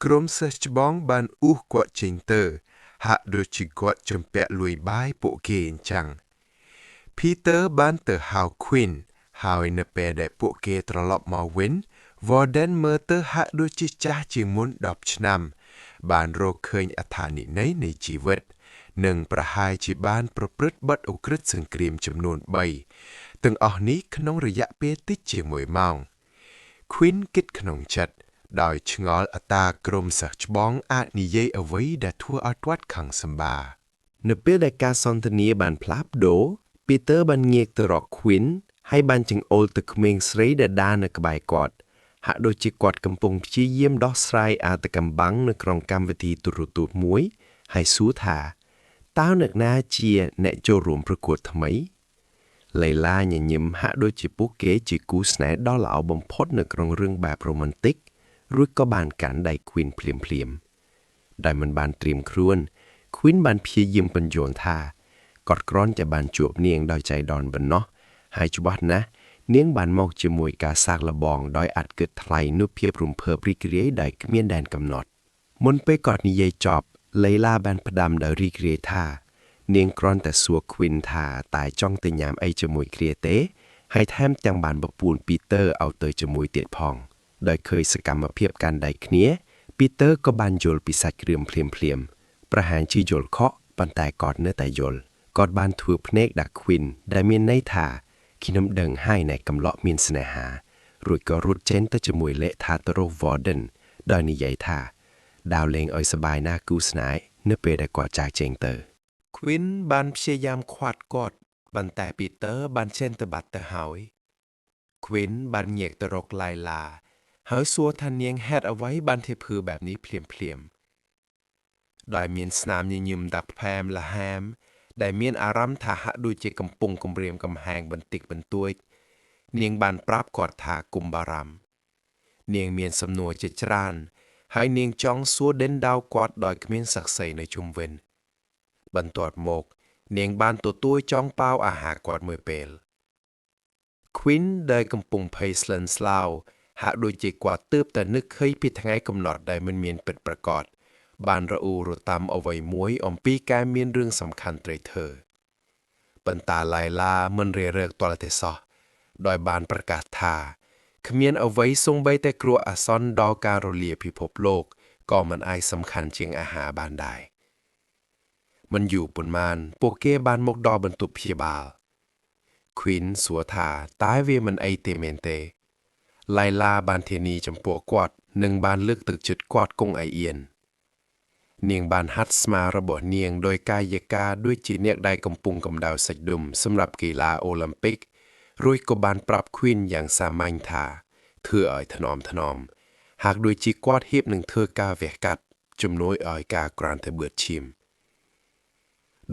ក្រុមសិស្សច្បងបានអូសគាត់ចេញទៅហាក់ដូចជាគាត់ជំពាក់លួយបាយពួកគេអញ្ចឹង Peter បានទៅហៅ Queen ហើយនៅពេលដែលពួកគេត្រឡប់មកវិញ Warden មើលទៅហាក់ដូចជាចាស់ជាងមុន10ឆ្នាំ បានរកឃើញអត្ថន័យនៃជីវិត និងប្រហែលជាបានប្រព្រឹត្តបទឧក្រិដ្ឋសង្គ្រាមចំនួន3ទាំងអស់នេះក្នុងរយៈពេលតិចជាង1ម៉ោង Queen គិតក្នុងចិត្តដោយឆ្ងល់អត្តាក្រុមសិស្សច្បងអាចនិយាយអ្វីដែលធ្វើឲ្យគាត់ខឹងសម្បារ នៅពេលដែលការសន្ទនាបានផ្លាស់ប្ដូរ Peter បានងាកទៅរក Queen ហើយបានចង្អុលទៅក្មេងស្រីដែលដើរនៅក្បែរគាត់ហាក់ដូចជាគាត់កំពុងព្យាយាមដោះស្រាយអាថ៌កំបាំងនៅក្នុងកម្មវិធីទូរទស្សន៍មួយហើយសួរថាតើអ្នកណាជាអ្នកចូលរួមប្រកួតថ្មី ឡៃឡាញញឹមហាក់ដូចជាពួកគេជាគូស្នេហ៍ដ៏ល្អបំផុតនៅក្នុងរឿងបែបរ៉ូម៉ាន់ទិករួចក៏បានកាន់ដៃ Queen ភ្លាមភ្លាមៗដែលមិនបានត្រៀមខ្លួន Queen បានព្យាយាមពន្យល់ថាគាត់គ្រាន់តែបានជួបនាងដោយចៃដន្យប៉ុណ្ណោះហើយច្បាស់ណាស់នាងបានមកជាមួយការសាកល្បងដោយឥតគិតថ្លៃនូវភាពរំភើបរីករាយដែលគ្មានដែនកំណត់ មុនពេលគាត់និយាយចប់ឡៃឡាបានផ្ដាំដោយរីករាយថា នាងគ្រាន់តែសួរ Queen ថាតើចង់ទៅញ៉ាំអីជាមួយគ្នាទេ ហើយថែមទាំងបានបបួលពីเตอร์ឲ្យទៅជាមួយទៀតផង ដោយឃើញសកម្មភាពកាន់ដៃគ្នាពីเตอร์ក៏បានយល់ពីសាច់រឿងភ្លាមភ្លាមៗប្រហែលជាយល់ខកប៉ុន្តែគាត់នៅតែយល់គាត់បានធ្វើភ្នែកដាក់ Queen ដែលមានន័យថាខ្ញុំដឹងហើយនៃកំឡោះមានស្នេហារួចក៏រត់ចេញទៅជាមួយលេថាទៅរក Warden ដោយនិយាយថាដើរលេងឲ្យសប្បាយណាគូស្នេហ៍នៅពេលដែលគាត់ចាកចេញទៅ Queen បានព្យាយាមឃាត់គាត់ប៉ុន្តែពីเตอร์បានចេញទៅបាត់ទៅហើយ Queen បានងាកទៅរកឡៃឡាហើយសួរថានាងហេតុអ្វីបានធ្វើបែបនេះភ្លាមភ្លាមៗដោយមានស្នាមញញឹមដាក់ផ្អែមល្ហែមដែលមានអារម្មណ៍ថាហាក់ដូចជាកំពុងគំរាមកំហែងបន្តិចបន្តួចនាងបានប្រាប់គាត់ថាគុំបារម្ភនាងមានសំណួរជាច្រើន ហើយនាងចង់សួរដេញដោលគាត់ដោយគ្មានសាក្សីនៅជុំវិញ បន្ទាប់មក នាងបានទទួលចង់ប៉ាវអាហារគាត់មួយពេល Queen ដែលកំពុងភ័យស្លិនស្លោហាក់ដូចជាគាត់ទើបតែនឹកឃើញពីថ្ងៃកំណត់ដែលមិនមានពិតប្រាកដបានរអ៊ូរទាំអ្វីមួយអំពីការមានរឿងសំខាន់ត្រូវធ្វើប៉ុន្តែឡៃឡាមិនរារែកទាល់តែសោះដោយបានប្រកាសថាគ្មានអ្វីសូម្បីតែគ្រោះអាសន្នដល់ការរលាយពិភពលោកក៏មិនអាចសំខាន់ជាងអាហារបានដែរ មិនយូរប៉ុន្មានពួកគេបានមកដល់បន្ទប់ព្យាបាល Queen សួរថាតើវាមិនអីទេមែនទេឡៃឡាបានធានាចំពោះគាត់និងបានលើកទឹកចិត្តគាត់គង់ឲ្យអៀននាងបានហាត់ស្មារបស់នាងដោយកាយការដូចជាអ្នកដែលកំពុងកម្ដៅសាច់ដុំសម្រាប់កីឡាអូឡ িম্ ពិករួចក៏បានប្រាប់ Queen យ៉ាងសាមញ្ញថាធ្វើឲ្យថ្នមថ្នមហាក់ដូចជាគាត់ហៀបនឹងធ្វើការវះកាត់ជំនួយឲ្យការក្រាន់តែបឺតឈាម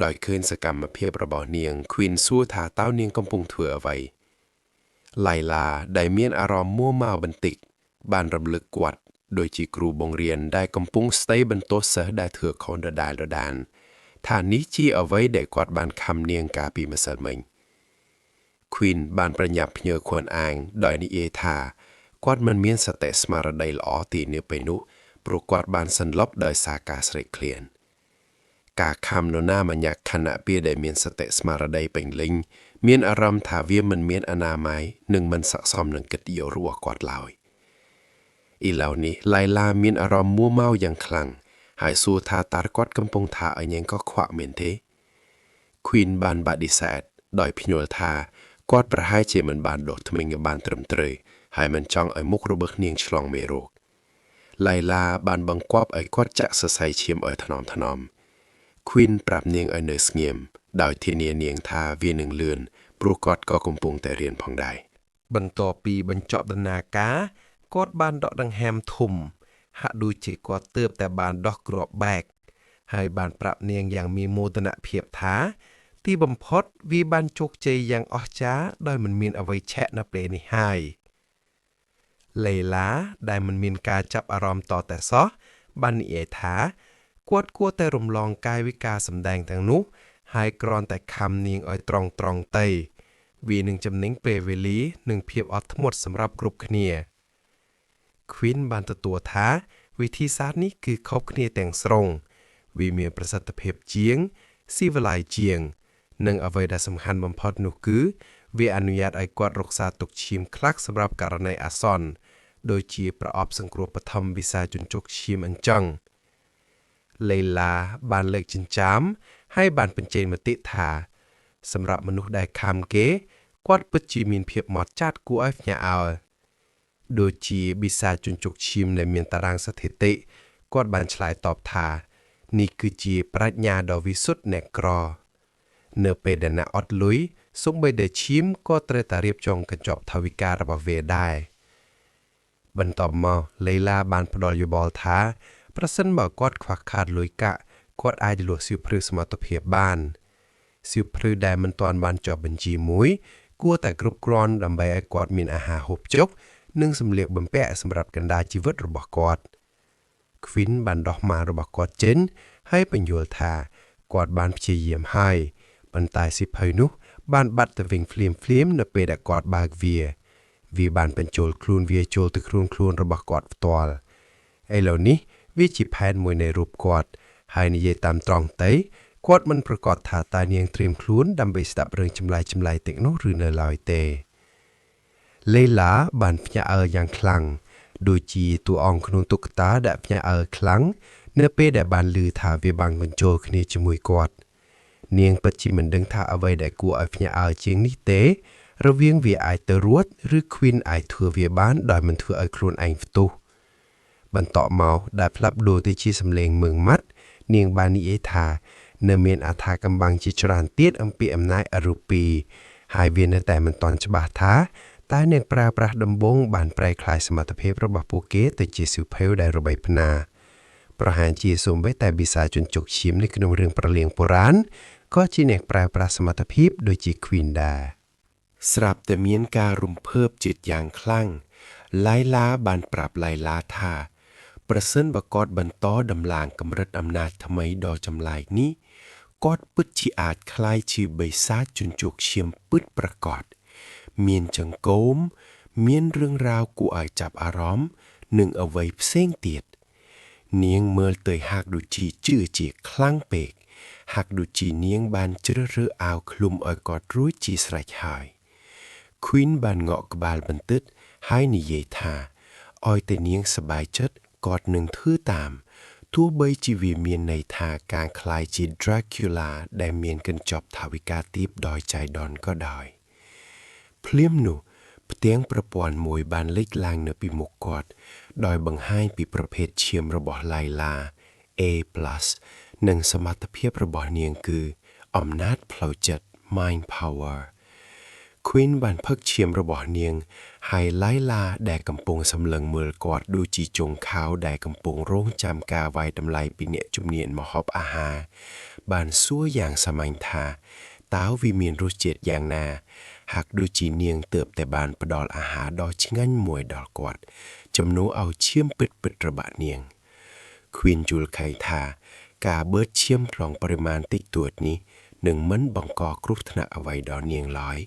ដោយឃើញសកម្មភាពរបស់នាង Queen សួរថាតើនាងកំពុងធ្វើអ្វីឡៃឡាដែលមានអារម្មណ៍មួម៉ៅបន្តិចបានរំលឹកគាត់ដោយជាគ្រូបង្រៀនដែលកំពុងស្ដីបន្ទោសសិស្សដែលធ្វើខុសដដែលដដែលថានេះជាអ្វីដែលគាត់បានខំនាងកាលពីម្សិលមិញ Queen បានប្រញាប់ភ្ញើខ្លួនឯងដោយនិយាយថាគាត់មិនមានសតិស្មារតីល្អទីនៅពេលនោះព្រោះគាត់បានសន្លប់ដោយសារការស្រេកឃ្លាន ការខំនរណាម្នាក់ខណៈពេលដែលមានសតិស្មារតីពេញលេញមានអារម្មណ៍ថាវាមិនមានអនាម័យនិងមិនស័ក្តិសមនឹងកិត្តិយសរបស់គាត់ឡើយឥឡូវនេះឡៃឡាមានអារម្មណ៍មួម៉ៅយ៉ាងខ្លាំងហើយសួរថាតើគាត់កំពុងថាឲ្យនាងក៏ខ្វក់មែនទេ Queen បានបដិសេធដោយភ្ញាល់ថាគាត់ប្រហែលជាមិនបានដុសធ្មេញឲ្យបានត្រឹមត្រូវហើយមិនចង់ឲ្យមុខរបស់នាងឆ្លងមេរោគឡៃឡាបានបង្គាប់ឲ្យគាត់ចាក់សរសៃឈាមឲ្យថ្នមថ្នម Queen ប្រាប់នាងឲ្យនៅស្ងៀមដោយធានានាងថាវានឹងលឿនព្រោះគាត់ក៏កំពុងតែរៀនផងដែរ បន្ទាប់ពីបញ្ចប់ដំណើរការគាត់បានដកដង្ហើមធំហាក់ដូចជាគាត់ទើបតែបានដោះគ្រាប់បែកហើយបានប្រាប់នាងយ៉ាងមានមោទនភាពថា ទីបំផុតវាបានជោគជ័យយ៉ាងអស្ចារ្យដោយមិនមានអ្វីឆែកនៅពេលនេះហើយឡេឡាដែលមិនមានការចាប់អារម្មណ៍តតែសោះបាននិយាយថាគាត់គួរតែរំលងកាយវិការសម្ដែងទាំងនោះ ហើយគ្រាន់តែខំនាងឲ្យត្រង់ត្រង់ទៅ វានឹងចំណេញពេលវេលានិងភាពអត់ធ្មត់សម្រាប់គ្រប់គ្នា Queen បានទទួលថាវិធីសាស្ត្រនេះគឺខុសគ្នាទាំងស្រុងវាមានប្រសិទ្ធភាពជាងស៊ីវិល័យជាង និងអ្វីដែលសំខាន់បំផុតនោះគឺ វាអនុញ្ញាតឲ្យគាត់រក្សាទុកឈាមខ្លះសម្រាប់ករណីអាសន្នដូចជាប្រអប់សង្គ្រោះបឋមវិសាជញ្ជុកឈាមអញ្ចឹងឡេឡាបានលើកចិញ្ចាមហើយបានបញ្ចេញមតិថា សម្រាប់មនុស្សដែលខំគេគាត់ពិតជាមានភាពហ្មត់ចត់គួរឲ្យភ្ញាក់ផ្អើលដូចជាបិសាជញ្ជុកឈាមដែលមានតារាងស្ថិតិគាត់បានឆ្លើយតបថានេះគឺជាប្រាជ្ញាដ៏វិសុទ្ធអ្នកក្រ នៅពេលដែលអ្នកអត់លុយសូម្បីតែឈាមក៏ត្រូវតែរៀបចំកញ្ចប់ថវិការបស់វាដែរបន្ទាប់មកឡេឡាបានផ្ដល់យោបល់ថាប្រសិនបើគាត់ខ្វះខាតលុយកាក់គាត់អាចលក់សៀវភៅសមត្ថភាពបាន សៀវភៅដែលមិនទាន់បានចុះបញ្ជីមួយ គួរតែគ្រប់គ្រាន់ដើម្បីឲ្យគាត់មានអាហារហូបចុកនិងសម្លៀកបំពាក់សម្រាប់កណ្ដាលជីវិតរបស់គាត់ Queen បានដោះម៉ារបស់គាត់ចេញហើយពន្យល់ថាគាត់បានព្យាយាមហើយប៉ុន្តែសៀវភៅនោះបានបាត់ទៅវិញភ្លាមភ្លាមៗនៅពេលដែលគាត់បើកវា វាបានបញ្ចូលខ្លួនវាចូលទៅខ្លួនខ្លួនរបស់គាត់ផ្ទាល់ឥឡូវនេះវាជាផែនមួយនៃរូបគាត់ហើយនិយាយតាមត្រង់ទៅគាត់មិនប្រកាសថាតើនាងត្រៀមខ្លួនដើម្បីស្ដាប់រឿងចម្លែកចម្លែកទាំងនោះឬនៅឡើយទេ លេឡាបានភ្ញាក់ផ្អើលយ៉ាងខ្លាំងដូចជាតួអង្គក្នុងតុក្កតាដែលភ្ញាក់ផ្អើលខ្លាំងនៅពេលដែលបានឮថាវាបានបញ្ចូលគ្នាជាមួយគាត់ នាងពិតជាមិនដឹងថាអ្វីដែលគួរឲ្យភ្ញាក់ផ្អើលជាងនេះទេ រវាងវាអាចទៅរួចឬ Queen អាចធ្វើវាបានដោយមិនធ្វើឲ្យខ្លួនឯងផ្ទុះបន្ទាប់មកដែលផ្លាប់ដូរទៅជាសម្លេងមឹងម៉ាត់នាងបាននិយាយថានៅមានអត្ថាកំបាំងជាច្រើនទៀតអំពីអំណាចអរូពីហើយវានៅតែមិនទាន់ច្បាស់ថាតើអ្នកប្រើប្រាស់ដំបូងបានប្រែក្លាយសមត្ថភាពរបស់ពួកគេទៅជាសៀវភៅដែលរបៃផ្ណាប្រហែលជាសូម្បីតែបិសាជនជោគឈាមនៅក្នុងរឿងប្រលៀងបុរាណក៏ជាអ្នកប្រើប្រាស់សមត្ថភាពដូចជា Queen ដែរ ស្រាប់តែមានការរំភើបចិត្តយ៉ាងខ្លាំងឡៃឡាបានប្រាប់ឡៃឡាថា ប្រសិនបើគាត់បន្តដំឡើងកម្រិតអំណាចថ្មីដ៏ចម្លែកនេះគាត់ពិតជាអាចក្លាយជាបិសាចជញ្ជោគឈាមពិតប្រាកដមានចង្កូម មានរឿងរ៉ាវគួរឲ្យចាប់អារម្មណ៍និងអ្វីផ្សេងទៀត នាងមើលទៅហាក់ដូចជាជឿជាខ្លាំងពេកហាក់ដូចជានាងបានជ្រើសរើសអាវឃ្លុំឲ្យគាត់រួចជាស្រេចហើយ Queen បានងក់ក្បាលបន្តិចហើយនិយាយថាឲ្យតែនាងសប្បាយចិត្តគាត់នឹងធ្វើតាមទោះបីជាវាមានន័យថាការក្លាយជា Dracula ដែលមានកញ្ចប់ថវិកាទាបដោយចៃដន្យក៏ដោយភ្លាមនោះផ្ទាំងប្រព័ន្ធមួយបានលេចឡើងនៅពីមុខគាត់ដោយបង្ហាញពីប្រភេទឈាមរបស់ឡៃឡា A+ និងសមត្ថភាពរបស់នាងគឺអំណាចផ្លូវចិត្ត Mind Power Queen បានផឹកឈាមរបស់នាងហើយឡៃឡាដែលកំពុងសម្លឹងមើលគាត់ដូចជាចុងខោដែលកំពុងរងចាំការវាយតម្លៃពីអ្នកជំនាញម្ហូបអាហារបានសួរយ៉ាងសាមញ្ញថាតើវាមានរសជាតិយ៉ាងណាហាក់ដូចជានាងទើបតែបានផ្ដល់អាហារដ៏ឆ្ងាញ់មួយដល់គាត់ជំនួសឲ្យឈាមពិតៗរបស់នាង Queen យល់ឃើញថាការបឺតឈាមក្នុងបរិមាណតិចតួចនេះនឹងមិនបង្កគ្រោះថ្នាក់អ្វីដល់នាងឡើយ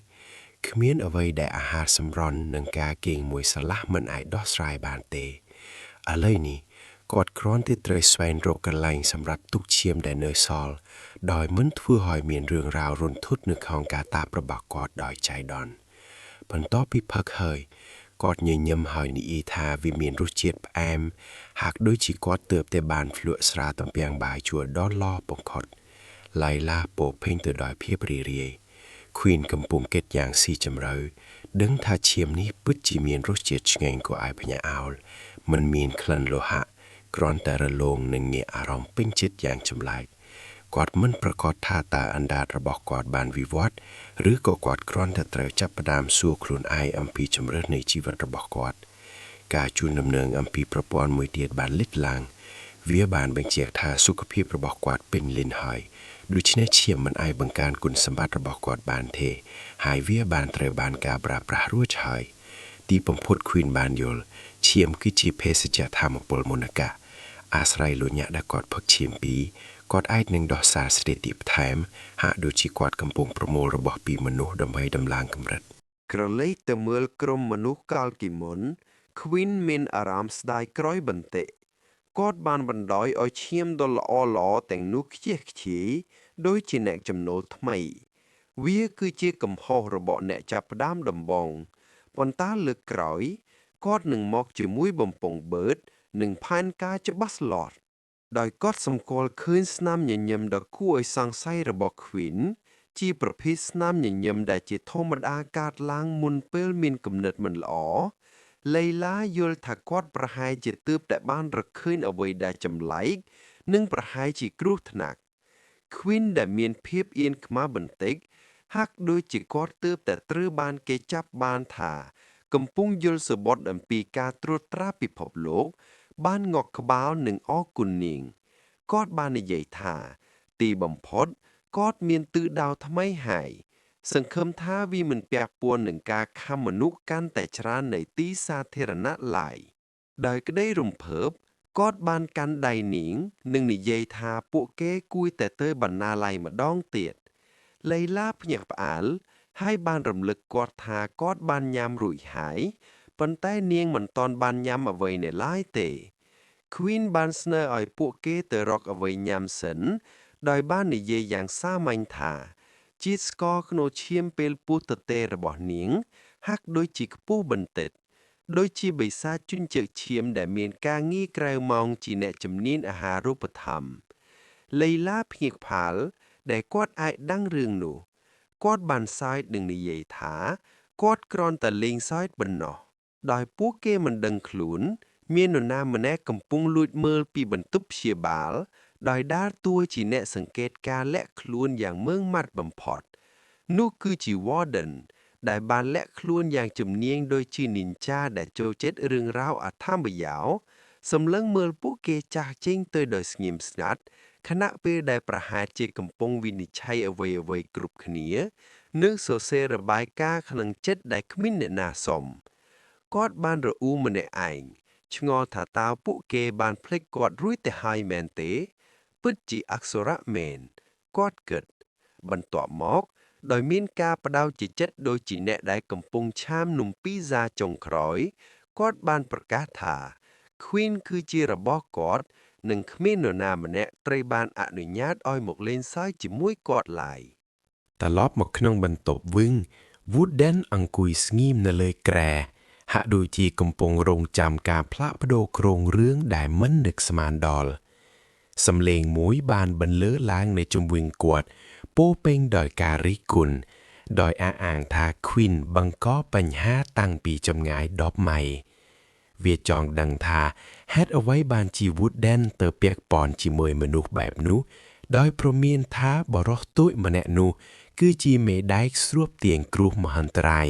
គ្មានអ្វីដែលអាហារសម្រន់និងការគេងមួយសន្លះមិនអាចដោះស្រាយបានទេឥឡូវនេះគាត់គ្រាន់តែត្រូវស្វែងរកកន្លែងសម្រាប់ទុកឈាមដែលនៅសល់ដោយមិនធ្វើឲ្យមានរឿងរ៉ាវរន្ធត់នៅក្នុងការតាបរបស់គាត់ដោយចៃដន្យបន្ទាប់ពីផឹកហើយគាត់ញញឹមហើយនិយាយថាវាមានរសជាតិផ្អែមហាក់ដូចជាគាត់ទើបតែបានភ្លក់ស្រាទំពាំងបាយជួរដ៏ល្អបំផុតឡៃឡាពោពេញទៅដោយភាពរីករាយ Queen កំពុងគិតយ៉ាងស៊ីជម្រៅដឹងថាឈាមនេះពិតជាមានរសជាតិឆ្ងាញ់គួរឲ្យភ្ញាក់ផ្អើលមិនមានក្លិនលោហៈគ្រាន់តែរលោងនិងងាកអារម្មណ៍ពេញចិត្តយ៉ាងចម្លែកគាត់មិនប្រកាសថាតើអណ្ដាតរបស់គាត់បានវិវត្តឬក៏គាត់គ្រាន់តែត្រូវចាប់ផ្ដើមសួរខ្លួនឯងអំពីជម្រើសនៃជីវិតរបស់គាត់ការជូនដំណឹងអំពីប្រព័ន្ធមួយទៀតបានលេចឡើងវាបានបញ្ជាក់ថាសុខភាពរបស់គាត់ពេញលេញហើយដូច្នេះឈាមមិនអាចបង្កើនគុណសម្បត្តិរបស់គាត់បានទេហើយវាបានត្រូវបានការប្រើប្រាស់រួចហើយទីបំផុត Queen បានយល់ឈាមគឺជាភេសជ្ជៈធម្មពលមន្តកាអាស្រ័យលើអ្នកដែលគាត់ផឹកឈាមពីគាត់អាចនឹងដោះសារស្ថិតិបន្ថែមហាក់ដូចជាគាត់កំពុងប្រមូលរបស់ពីមនុស្សដើម្បីដំឡើងកម្រិត ក្រឡេកទៅមើលក្រុមមនុស្សកាលពីមុន Queen មានអារម្មណ៍ស្ដាយក្រោយបន្តិចគាត់បានបណ្ដោយឲ្យឈាមដ៏ល្អៗទាំងនោះខ្ជះខ្ជាយដូចជាអ្នកចំណូលថ្មី វាគឺជាកំហុសរបស់អ្នកចាប់ផ្ដើមដំបូងប៉ុន្តែលើកក្រោយគាត់នឹងមកជាមួយបំពង់បឺតនិងផែនការច្បាស់លាស់ដោយគាត់សម្គាល់ឃើញស្នាមញញឹមដ៏គួរឲ្យសង្ស័យរបស់ Queen ជាប្រភេទស្នាមញញឹមដែលជាធម្មតាកើតឡើងមុនពេលមានគំនិតមិនល្អឡៃឡាយល់ថាគាត់ប្រហែលជាទើបតែបានរកឃើញអ្វីដែលចម្លែកនិងប្រហែលជាគ្រោះថ្នាក់ Queen ដែលមានភាពអៀនខ្មាសបន្តិចហាក់ដូចជាគាត់ទើបតែត្រូវបានគេចាប់បានថា កំពុងយល់សប្តិអំពីការត្រួតត្រាពិភពលោក បានងក់ក្បាលនិងអរគុណនាងគាត់បាននិយាយថា ទីបំផុត គាត់មានទិសដៅថ្មីហើយសង្ឃឹមថាវាមិនពាក់ព័ន្ធនឹងការខាំមនុស្សកាន់តែច្រើននៅទីសាធារណៈឡើយដោយក្តីរំភើបគាត់បានកាន់ដៃនាងនិងនិយាយថាពួកគេគួរតែទៅបណ្ណាល័យម្ដងទៀតឡៃឡាភ្ញាក់ផ្អើលហើយបានរំលឹកគាត់ថាគាត់បានញ៉ាំរួចហើយប៉ុន្តែនាងមិនទាន់បានញ៉ាំអ្វីនៅឡើយទេ Queen បានស្នើឲ្យពួកគេទៅរកអ្វីញ៉ាំសិនដោយបាននិយាយយ៉ាងសាមញ្ញថាជាតិស្ករក្នុងឈាមពេលពោះទទេរបស់នាង ហាក់ដូចជាខ្ពស់បន្តិចដូចជាបិសាចជញ្ជើកឈាមដែលមានការងារក្រៅម៉ោងជាអ្នកជំនាញអាហារូបត្ថម្ភឡៃឡាភ្ញាក់ផ្អើលដែលគាត់អាចដឹងរឿងនោះគាត់បានសើចនឹងនិយាយថាគាត់គ្រាន់តែលេងសើចប៉ុណ្ណោះដោយពួកគេមិនដឹងខ្លួន មាននរណាម្នាក់កំពុងលួចមើលពីបន្ទប់ព្យាបាលដោយដើរតួជាអ្នកសង្កេតការណ៍លាក់ខ្លួនយ៉ាងម៉ឺងម៉ាត់បំផុតនោះគឺជា Warden ដែលបានលាក់ខ្លួនយ៉ាងជំនាញដូចជានិន្ចាដែលចូលចិត្តរឿងរ៉ាវអធម្មយោសម្លឹងមើលពួកគេចាស់ចេញទៅដោយស្ងៀមស្ងាត់ខណៈពេលដែលប្រហែលជាកំពុងវិនិច្ឆ័យអ្វីៗគ្រប់គ្នានិងសរសេររបាយការណ៍ក្នុងចិត្តដែលគ្មានអ្នកណាសុំគាត់បានរអ៊ូម្នាក់ឯងឆ្ងល់ថាតើពួកគេបានភ្លេចគាត់រួចទៅហើយមែនទេ ពិតជាអក្សរៈមែនគាត់គិតបន្ទាប់មកដោយមានការផ្ដៅជាចិត្តដូចជាអ្នកដែលកំពុងឆាមនំភីហ្សាចុងក្រោយគាត់បានប្រកាសថា Queen គឺជារបស់គាត់និងគ្មាននរណាម្នាក់ត្រូវបានអនុញ្ញាតឲ្យមកលេងសើចជាមួយគាត់ឡើយ ត្រឡប់មកក្នុងបន្ទប់វិញ Wooden អង្គុយស្ងៀមនៅលើគ្រែហាក់ដូចជាកំពុងរងចាំការផ្លាស់ប្ដូរគ្រោងរឿងដែលមិននឹកស្មានដល់សំឡេងមួយបានបន្លឺឡើងនៅជុំវិញគាត់ពោរពេញដោយការរិះគន់ដោយអះអាងថា Queen បង្កបញ្ហាតាំងពីចម្ងាយ10ម៉ៃវាចង់ដឹងថាហេតុអ្វីបានជា Wooden ទៅពាក់ព័ន្ធជាមួយមនុស្សបែបនោះដោយព្រមានថាបរិសទូចម្នាក់នោះគឺជាមេដែកស្រួបទាញគ្រោះមហន្តរាយ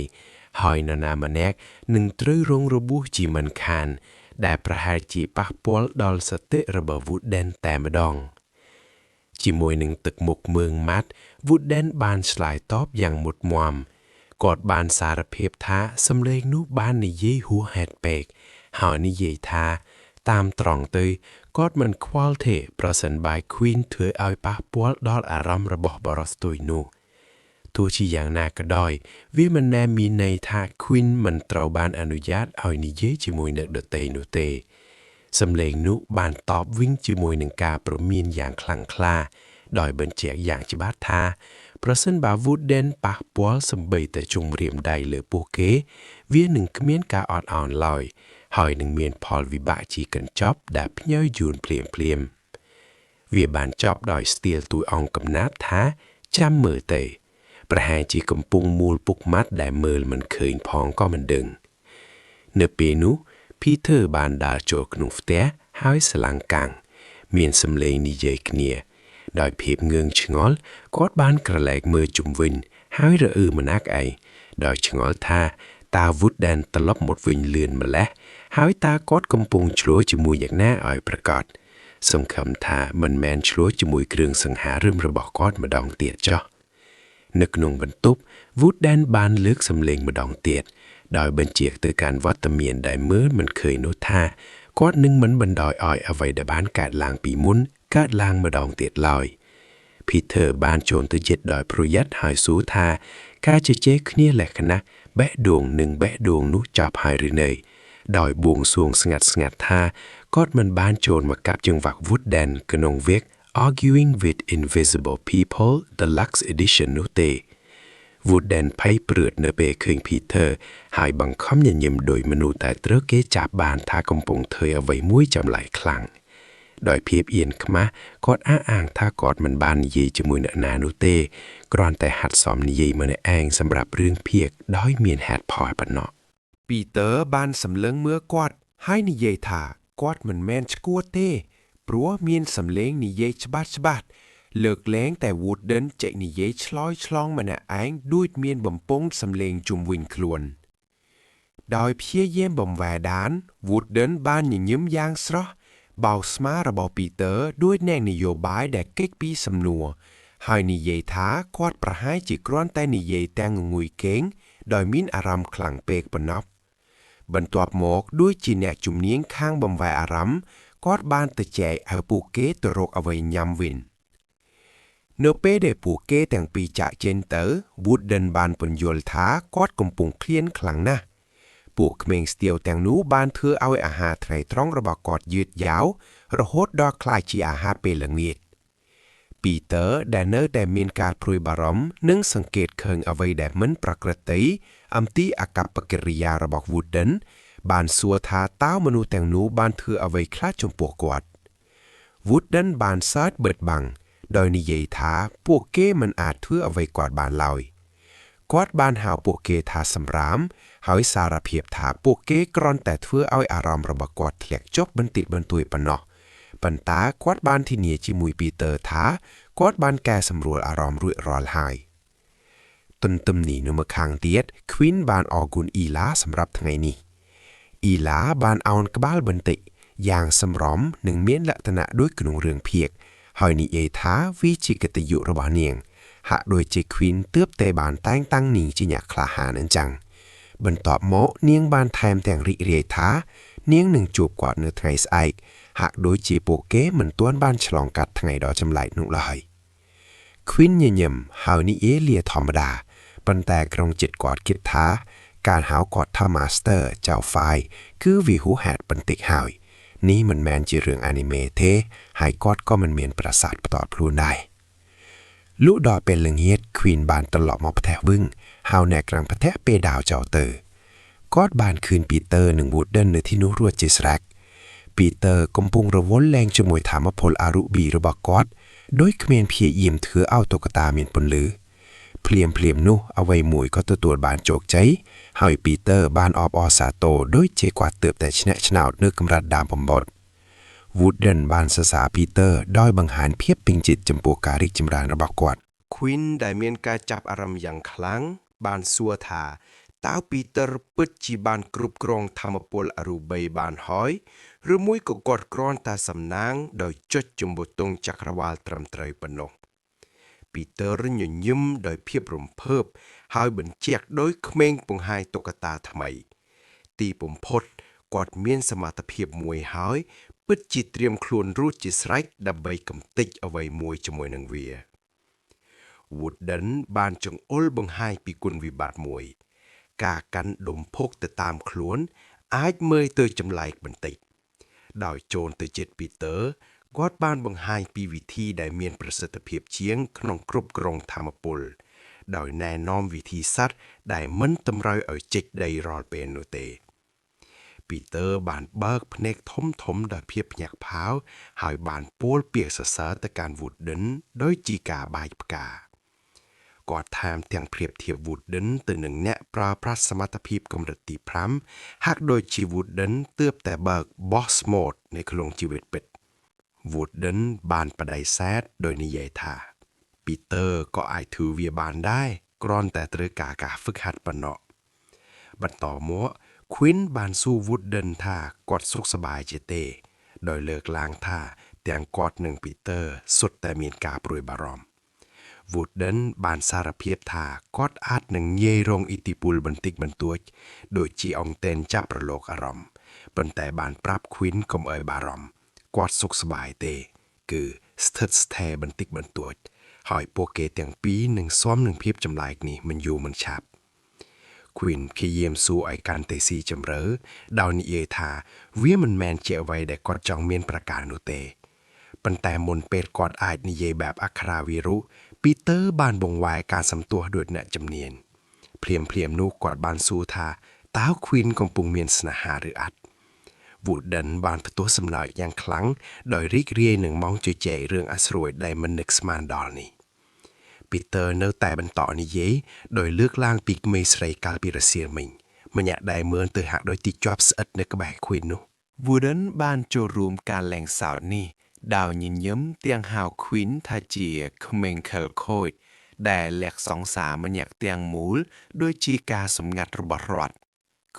ហើយនរណាម្នាក់នឹងត្រូវរងរបួសជាមិនខាន ដែលប្រហែលជាប៉ះពាល់ដល់សតិរបស់ Wooden តែម្ដងជាមួយនឹងទឹកមុខមឿងម៉ាត់ Wooden បានឆ្លើយតបយ៉ាងមុតមមគាត់បានសារភាពថាសំឡេងនោះបាននិយាយហួសហេតុពេកហើយនិយាយថាតាមត្រង់ទៅគាត់មិនខ្វល់ទេប្រសិនបើ Queen ធ្វើឲ្យប៉ះពាល់ដល់អារម្មណ៍របស់បរិសទុយនោះទោះជាយ៉ាងណាក៏ដោយវាមិនមែនមានន័យថា Queen មិនត្រូវបានអនុញ្ញាតឲ្យនិយាយជាមួយអ្នកដទៃនោះទេសំឡេងនោះបានតបវិញជាមួយនឹងការព្រមានយ៉ាងខ្លាំងក្លាដោយបញ្ជាក់យ៉ាងច្បាស់ថាប្រសិនបើ Wooden ប៉ះពាល់សំបីតែជុំរាមដៃលើពួកគេ វានឹងគ្មានការអត់ឱនឡើយហើយនឹងមានផលវិបាកជាកញ្ចប់ដែលភ្ញើយូនភ្លាមភ្លាមវាបានចប់ដោយស្ទាលទួយអង្គកំណាប់ថាចាំមើលទេប្រហែលជាកំពុងមូលពុកម៉ាត់ដែលមើលមិនឃើញផងក៏មិនដឹងនៅពេលនោះ Peter បានដើរចូលក្នុងផ្ទះហើយស្រឡាំងកាំងមានសម្លេងនិយាយគ្នាដោយភាពងឿងឆ្ងល់គាត់បានក្រឡេកមើលជុំវិញហើយរអ៊ឺម្នាក់ឯងដោយឆ្ងល់ថាតើ Wooden ត្រឡប់មកវិញលឿនម្ល៉េះហើយតើគាត់កំពុងឆ្លោះជាមួយយ៉ាងណាឲ្យប្រកាសសង្ឃឹមថាមិនមែនឆ្លោះជាមួយគ្រឿងសង្ហារឹមរបស់គាត់ម្ដងទៀតចុះនៅក្នុងបន្ទប់ Wooden បានលើកសម្លេងម្ដងទៀតដោយបញ្ជាទៅកាន់វត្តមានដែលមើលមិនឃើញនោះថាគាត់នឹងមិនបណ្ដោយឲ្យអ្វីដែលបានកើតឡើងពីមុនកើតឡើងម្ដងទៀតឡើយ Peter បានចូលទៅជិតដោយប្រយ័ត្នហើយសួរថាការជជែកគ្នាលក្ខណៈបេះដូងនិងបេះដូងនោះចាប់ហើយឬនៅដោយបួងសួងស្ងាត់ស្ងាត់ថាគាត់មិនបានចូលមកកាប់ចង្វាក់ Wooden ក្នុងវគ្គ Arguing with Invisible People Deluxe Edition នោះទេ Wooden ភ័យព្រួតនៅពេលឃើញ Peter ហើយបង្ខំញញឹមដោយមនុស្សតែត្រូវគេចាប់បានថាកំពុងធ្វើអ្វីមួយចម្លែកខ្លាំងដោយភាពអៀនខ្មាស់គាត់អះអាងថាគាត់មិនបាននិយាយជាមួយអ្នកណានោះទេគ្រាន់តែហាត់សមនិយាយម្នាក់ឯងសម្រាប់រឿងភាគដោយមានហេតុផលប៉ុណ្ណោះ ពីเตอร์បានសម្លឹងមើលគាត់ហើយនិយាយថាគាត់មិនមែនឆ្កួតទេព្រោះមានសម្លេងនិយាយច្បាស់ច្បាស់លើកលែងតែ Wooden ចេះនិយាយឆ្លើយឆ្លងម្នាក់ឯងដូចមានបំពង់សម្លេងជុំវិញខ្លួនដោយព្យាយាមបំវែដាន Wooden បានញញឹមយ៉ាងស្រស់បោកស្មារបស់ពីเตอร์ด้วยអ្នកនយោបាយដែលគេចពីសំណួរ ហើយនិយាយថាគាត់ប្រហែលជាគ្រាន់តែនិយាយទាំងងងុយគេងដោយមានអារម្មណ៍ខ្លាំងពេកប៉ុណ្ណោះបន្ទាប់មកដូចជាអ្នកជំនាញខាងបំវែរអារម្មណ៍គាត់បានទៅចែកឲ្យពួកគេទៅរកអ្វីញ៉ាំវិញនៅពេលដែលពួកគេទាំងពីរចាកចេញទៅ Wooden បានពន្យល់ថាគាត់កំពុងឃ្លានខ្លាំងណាស់ពួកក្មេងស្ទាវទាំងនោះបានធ្វើឲ្យអាហារថ្ងៃត្រង់របស់គាត់យឺតយ៉ាវរហូតដល់ក្លាយជាអាហារពេលល្ងាច ពីเตอร์ដែលនៅតែមានការព្រួយបារម្ភនិងសង្កេតឃើញអ្វីដែលមិនប្រក្រតីអំពីអាកប្បកិរិយារបស់ Wooden បានសួរថាតើមនុស្សទាំងនោះបានធ្វើអ្វីខ្លះចំពោះគាត់ Wooden បានសើចបិទបាំងដោយនិយាយថាពួកគេមិនអាចធ្វើអ្វីគាត់បានឡើយគាត់បានហៅពួកគេថាសម្រាមហើយសារភាពថាពួកគេគ្រាន់តែធ្វើឲ្យអារម្មណ៍របស់គាត់ធ្លាក់ចុះបន្តិចបន្តួចប៉ុណ្ណោះប៉ុន្តែគាត់បានធានាជាមួយពីเตอร์ថាគាត់បានកែសម្រួលអារម្មណ៍រួចរាល់ហើយទន្ទឹមនេះនៅម្ខាងទៀត Queen បានអរគុណអ៊ីឡាសម្រាប់ថ្ងៃនេះអ៊ីឡាបានអោនក្បាលបន្តិចយ៉ាងសម្រមនិងមានលក្ខណៈដូចក្នុងរឿងភាគហើយនិយាយថាវាជាកិត្តិយសរបស់នាងហាក់ដូចជា Queen ទើបតែបានតែងតាំងនាងជាអ្នកក្លាហានអញ្ចឹងបន្ទាប់មកនាងបានថែមទាំងរីករាយថានាងនឹងជួបគាត់នៅថ្ងៃស្អែកហាក់ដូចជាពួកគេមិនទាន់បានឆ្លងកាត់ថ្ងៃដ៏ចម្លែកនោះឡើយ Queen ញញឹមហើយនិយាយលាធម្មតាប៉ុន្តែក្នុងចិត្តគាត់គិតថាការហៅគាត់ថា Master ចៅហ្វាយគឺវាហួសហេតុបន្តិចហើយនេះមិនមែនជារឿងអានីមេទេហើយគាត់ក៏មិនមានប្រាសាទផ្ទាល់ខ្លួនដែរលុះដល់ពេលល្ងាច Queen បានត្រឡប់មកផ្ទះវិញហើយអ្នកក្រងផ្ទះពេលដាវចោលទៅគាត់បានឃើញ Peter និង Wooden នៅទីនោះរួចជាស្រេច ពីเตอร์កំពុងរវល់លែងជាមួយធម្មពលអារុប៊ីរបស់គាត់ដោយគ្មានព្យាយាមធ្វើឲ្យតុក្កតាមានពន្លឺភ្លាមភ្លាមនោះអ្វីមួយក៏ទទួលបានជោគជ័យហើយពីเตอร์បានអបអរសាទរដូចជាគាត់ទើបតែឈ្នះឆ្នោតនៅកម្រិតដើមបំផុត Wooden បានសរសើរពីเตอร์ដោយបង្ហាញភាពពេញចិត្តចំពោះការរីកចម្រើនរបស់គាត់ Queen ដែលមានការចាប់អារម្មណ៍យ៉ាងខ្លាំងបានសួរថាតើពីเตอร์ពិតជាបានគ្រប់គ្រងធម្មពលអរូបីបានហើយឬមួយក៏គាត់គ្រាន់តែសំណាងដោយចុចចំបូតុងចក្រវាលត្រឹមត្រូវប៉ុណ្ណោះពីเตอร์ញញឹមដោយភាពរំភើបហើយបញ្ជាក់ដោយក្មេងពង្ហាយតុក្កតាថ្មី ទីបំផុតគាត់មានសមត្ថភាពមួយហើយពិតជាត្រៀមខ្លួនរួចជាស្រេចដើម្បីកម្ទេចអ្វីមួយជាមួយនឹងវា Wooden បានចង្អុលបង្ហាញពីគុណវិបត្តិមួយ ការកាន់ដុំភោគទៅតាមខ្លួន អាចមើលទៅចម្លែកបន្តិច ដោយចូលទៅជិតពីเตอร์គាត់បានបង្ហាញពីវិធីដែលមានប្រសិទ្ធភាពជាងក្នុងគ្រប់គ្រងធម្មពល ដោយណែនាំវិធីសាស្ត្រដែលមិនតម្រូវឲ្យចេកដីរាល់ពេលនោះទេ ពីเตอร์បានបើកភ្នែកធំធំដោយភាពភ្ញាក់ផើរហើយបានពោលពាក្យសរសើរទៅកាន់ Wooden ដោយជាការបាយផ្កាគាត់ថែមទាំងប្រៀបធៀប Wooden ទៅនឹងអ្នកប្រើប្រាស់សមត្ថភាពកម្រិតទី5ហាក់ដូចជា Wooden ទើបតែបើក Boss Mode នៅក្នុងជីវិតពិត Wooden បានបដិសេធដោយនិយាយថាពីเตอร์ក៏អាចធ្វើវាបានដែរគ្រាន់តែត្រូវការការហ្វឹកហាត់ប៉ុណ្ណោះបន្តមក Queen បានសួរ Wooden ថាគាត់សុខសប្បាយជាទេ ដោយលើកឡើងថាទាំងគាត់និងពីเตอร์សុទ្ធតែមានការព្រួយបារម្ភ Wooden បានសារភាពថាគាត់អាចនឹងងាយរងឥទ្ធិពលបន្តិចបន្តួចដូចជាអង្តែនចាប់ប្រឡូកអារម្មណ៍ប៉ុន្តែបានប្រាប់ Queen កុំឲ្យបារម្ភគាត់សុខសប្បាយទេ គឺស្ថិតស្ថេរបន្តិចបន្តួច ហើយពួកគេទាំងពីរនឹងស៊ាំនឹងភាពចម្លែកនេះមិនយូរមិនឆាប់ Queen ព្យាយាមសួរឲ្យកាន់តែស៊ីជម្រៅដោយនិយាយថាវាមិនមែនជាអ្វីដែលគាត់ចង់មានប្រការនោះទេប៉ុន្តែមុនពេលគាត់អាចនិយាយបែបអក្ខរាវិរុពីเตอร์បានបង្វែរការសំទាស់ដោយអ្នកជំនាញភ្លាមភ្លាមនោះគាត់បានសួរថាតើ Queen កំពុងមានស្នេហាឬអត់ Wooden បានផ្ទុះសំណើចយ៉ាងខ្លាំងដោយរីករាយនឹងម៉ោងជជែករឿងអាស្រួយដែលមិននឹកស្មានដល់នេះពីเตอร์នៅតែបន្តនិយាយដោយលើកឡើងពីក្មេងស្រីកាលពីរសៀលមិញម្នាក់ដែលមើលទៅហាក់ដូចទីជាប់ស្អិតនៅក្បែរ Queen នោះ Wooden បានចូលរួមការលែងសើចនេះដោយញញឹមទាំងហៅ Queen ថាជាក្មេងខិលខូចដែលលាក់សង្សារម្នាក់ទាំងមូលដូចជាការសម្ងាត់របស់រដ្ឋ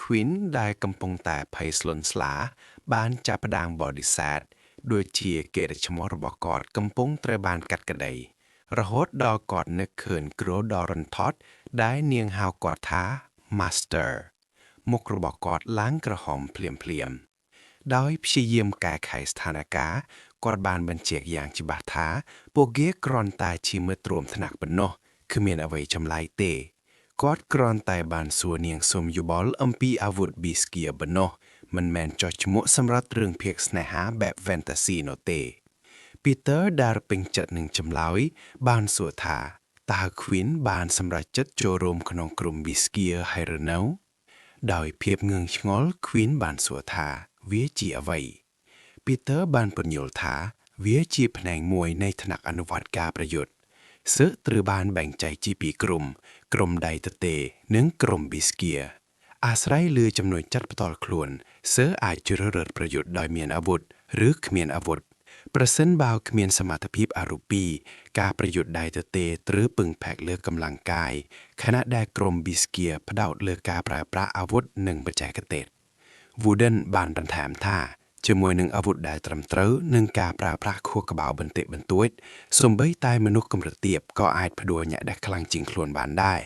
Queen ដែលកំពុងតែភ័យស្លន់ស្លា បានចាប់ផ្ដើមបដិសេធដូចជាកិត្តិឈ្មោះរបស់គាត់កំពុងត្រូវបានកាត់ក្តី រហូតដល់គាត់នឹកឃើញគ្រូដ៏រន្ធត់ដែលនាងហៅគាត់ថា Master មុខរបស់គាត់ឡើងក្រហមភ្លាមៗដោយព្យាយាមកែខៃស្ថានភាពគាត់បានបញ្ជាក់យ៉ាងច្បាស់ថាពួកគេគ្រាន់តែជាមិត្តរួមថ្នាក់ប៉ុណ្ណោះគ្មានអ្វីចម្លែកទេគាត់គ្រាន់តែបានសួរនាងសុំយោបល់អំពីអាវុធ Beast Gear ប៉ុណ្ណោះមិនមែនចោះឈ្មោះសម្រាប់រឿងភាគស្នេហាបែប fantasy នោះទេ Peter ដែលពេញចិត្តនឹងចម្លើយបានសួរថាតើ Queen បានសម្រេចចិត្តចូលរួមក្នុងក្រុម Beast Gear ហើយឬនៅដោយភាពងឿងឆ្ងល់ Queen បានសួរថាវាជាអ្វី Peter បានពន្យល់ថាវាជាផ្នែកមួយនៃថ្នាក់អនុវត្តការប្រយុទ្ធសិស្សត្រូវបានបែងចែកជាពីរក្រុមក្រុមដៃទទេនិងក្រុម Beast Gear អាស្រ័យលើចំនួនចិត្តផ្ទាល់ខ្លួនសិស្សអាចជ្រើសរើសប្រយុទ្ធដោយមានអាវុធឬគ្មានអាវុធប្រសិនបើគ្មានសមត្ថភាពអារូពីការប្រយុទ្ធដៃទទេត្រូវពឹងផ្អែកលើកម្លាំងកាយខណៈដែលក្រុម Beast Gear ផ្ដោតលើការប្រើប្រាស់អាវុធនិងបច្ចេកទេស Wooden បានបន្ថែមថាជាមួយនឹងអាវុធដែលត្រឹមត្រូវនិងការប្រើប្រាស់ខួរក្បាលបន្តិចបន្តួចសូម្បីតែមនុស្សកម្រិតទាបក៏អាចផ្ដួលអ្នកដែលខ្លាំងជាងខ្លួនបានដែរ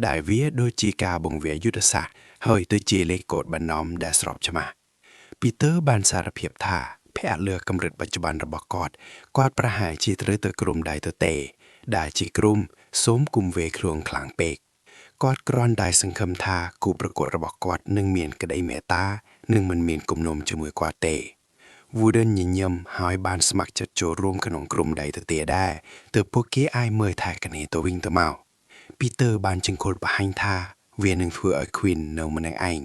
ដែលវាដូចជាការបង្វែរយុទ្ធសាស្ត្រហើយទៅជាលេខកូដបណ្ណំដែលស្របច្បាស់ Peter បានសារភាពថាភ័ក្រលើកម្រិតបច្ចុប្បន្នរបស់គាត់គាត់ប្រហែលជាត្រូវទៅក្រុមដៃទទេដែលជាក្រុមសូមគុំវេខ្លួនខ្លាំងពេកគាត់គ្រាន់តែសង្ឃឹមថាគូប្រកួតរបស់គាត់នឹងមានក្តីមេត្តានិងមិនមានគំនុំជាមួយគាត់ទេ Wooden ញញឹមហើយបានស្ម័គ្រចិត្តចូលរួមក្នុងក្រុមដៃទទេដែរទើបពួកគេអាចមើលថែគ្នាទៅវិញទៅមក Peter បានចង្កូតបង្ហាញថាវានឹងធ្វើឲ្យ Queen នៅម្នាក់ឯង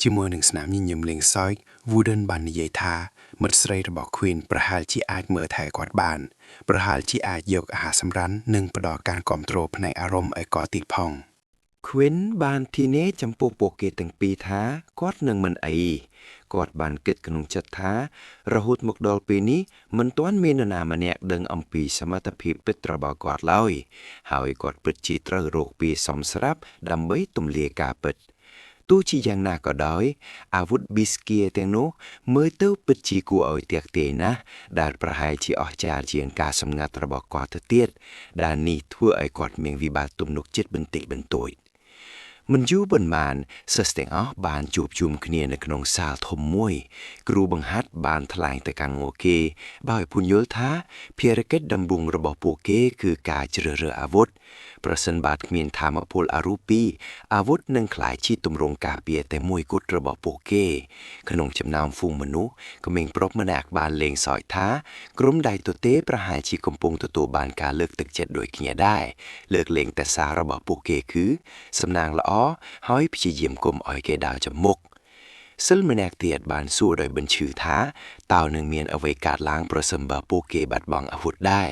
ជាមួយនឹងស្នាមញញឹមលេងសើច Wooden បាននិយាយថាមិត្តស្រីរបស់ Queen ប្រហែលជាអាចមើលថែគាត់បានប្រហែលជាអាចយកអាហារសម្រន់និងផ្ដល់ការគាំទ្រផ្នែកអារម្មណ៍ឲ្យគាត់ទៀតផង Quinn បានធានាចំពោះពួកគេទាំងពីរថាគាត់នឹងមិនអីគាត់បានគិតក្នុងចិត្តថារហូតមកដល់ពេលនេះមិនទាន់មាននរណាម្នាក់ដឹងអំពីសមត្ថភាពពិតរបស់គាត់ឡើយហើយគាត់ពិតជាត្រូវរកពីសមស្រាប់ដើម្បីទម្លាយការពិតទោះជាយ៉ាងណាក៏ដោយអាវុធ Beast Gear ទាំងនោះមើលទៅពិតជាគួរឲ្យទាក់ទាញណាស់ដែលប្រហែលជាអស្ចារ្យជាងការសម្ងាត់របស់គាត់ទៅទៀតដែលនេះធ្វើឲ្យគាត់មានវិបត្តិទំនុកចិត្តបន្តិចបន្តួចមិនយូរប៉ុន្មានសិស្សទាំងអស់បានជួបជុំគ្នានៅក្នុងសាលធំមួយ គ្រូបង្ហាត់បានថ្លែងទៅកាន់ពួកគេដោយពន្យល់ថាភារកិច្ចដំបូងរបស់ពួកគេគឺការជ្រើសរើសអាវុធប្រសិនបើគ្មានធម៌ពលអរូពីអាវុធនឹងក្លាយជាទម្រង់ការពារតែមួយគត់របស់ពួកគេក្នុងចំណោមហ្វូងមនុស្សក្មេងប្រុសម្នាក់បានលេងសើចថាក្រុមដៃទទេប្រហែលជាកំពុងទទួលបានការលើកទឹកចិត្តដូចគ្នាដែរលើកលែងតែសាររបស់ពួកគេគឺសំណាងល្អហើយព្យាយាមគុំឲ្យគេដើរចំមុខសិលម្នាក់ទៀតបានសួរដោយបញ្ឈឺថាតើនឹងមានអ្វីកើតឡើងប្រសិនបើពួកគេបាត់បង់អាវុធដែរ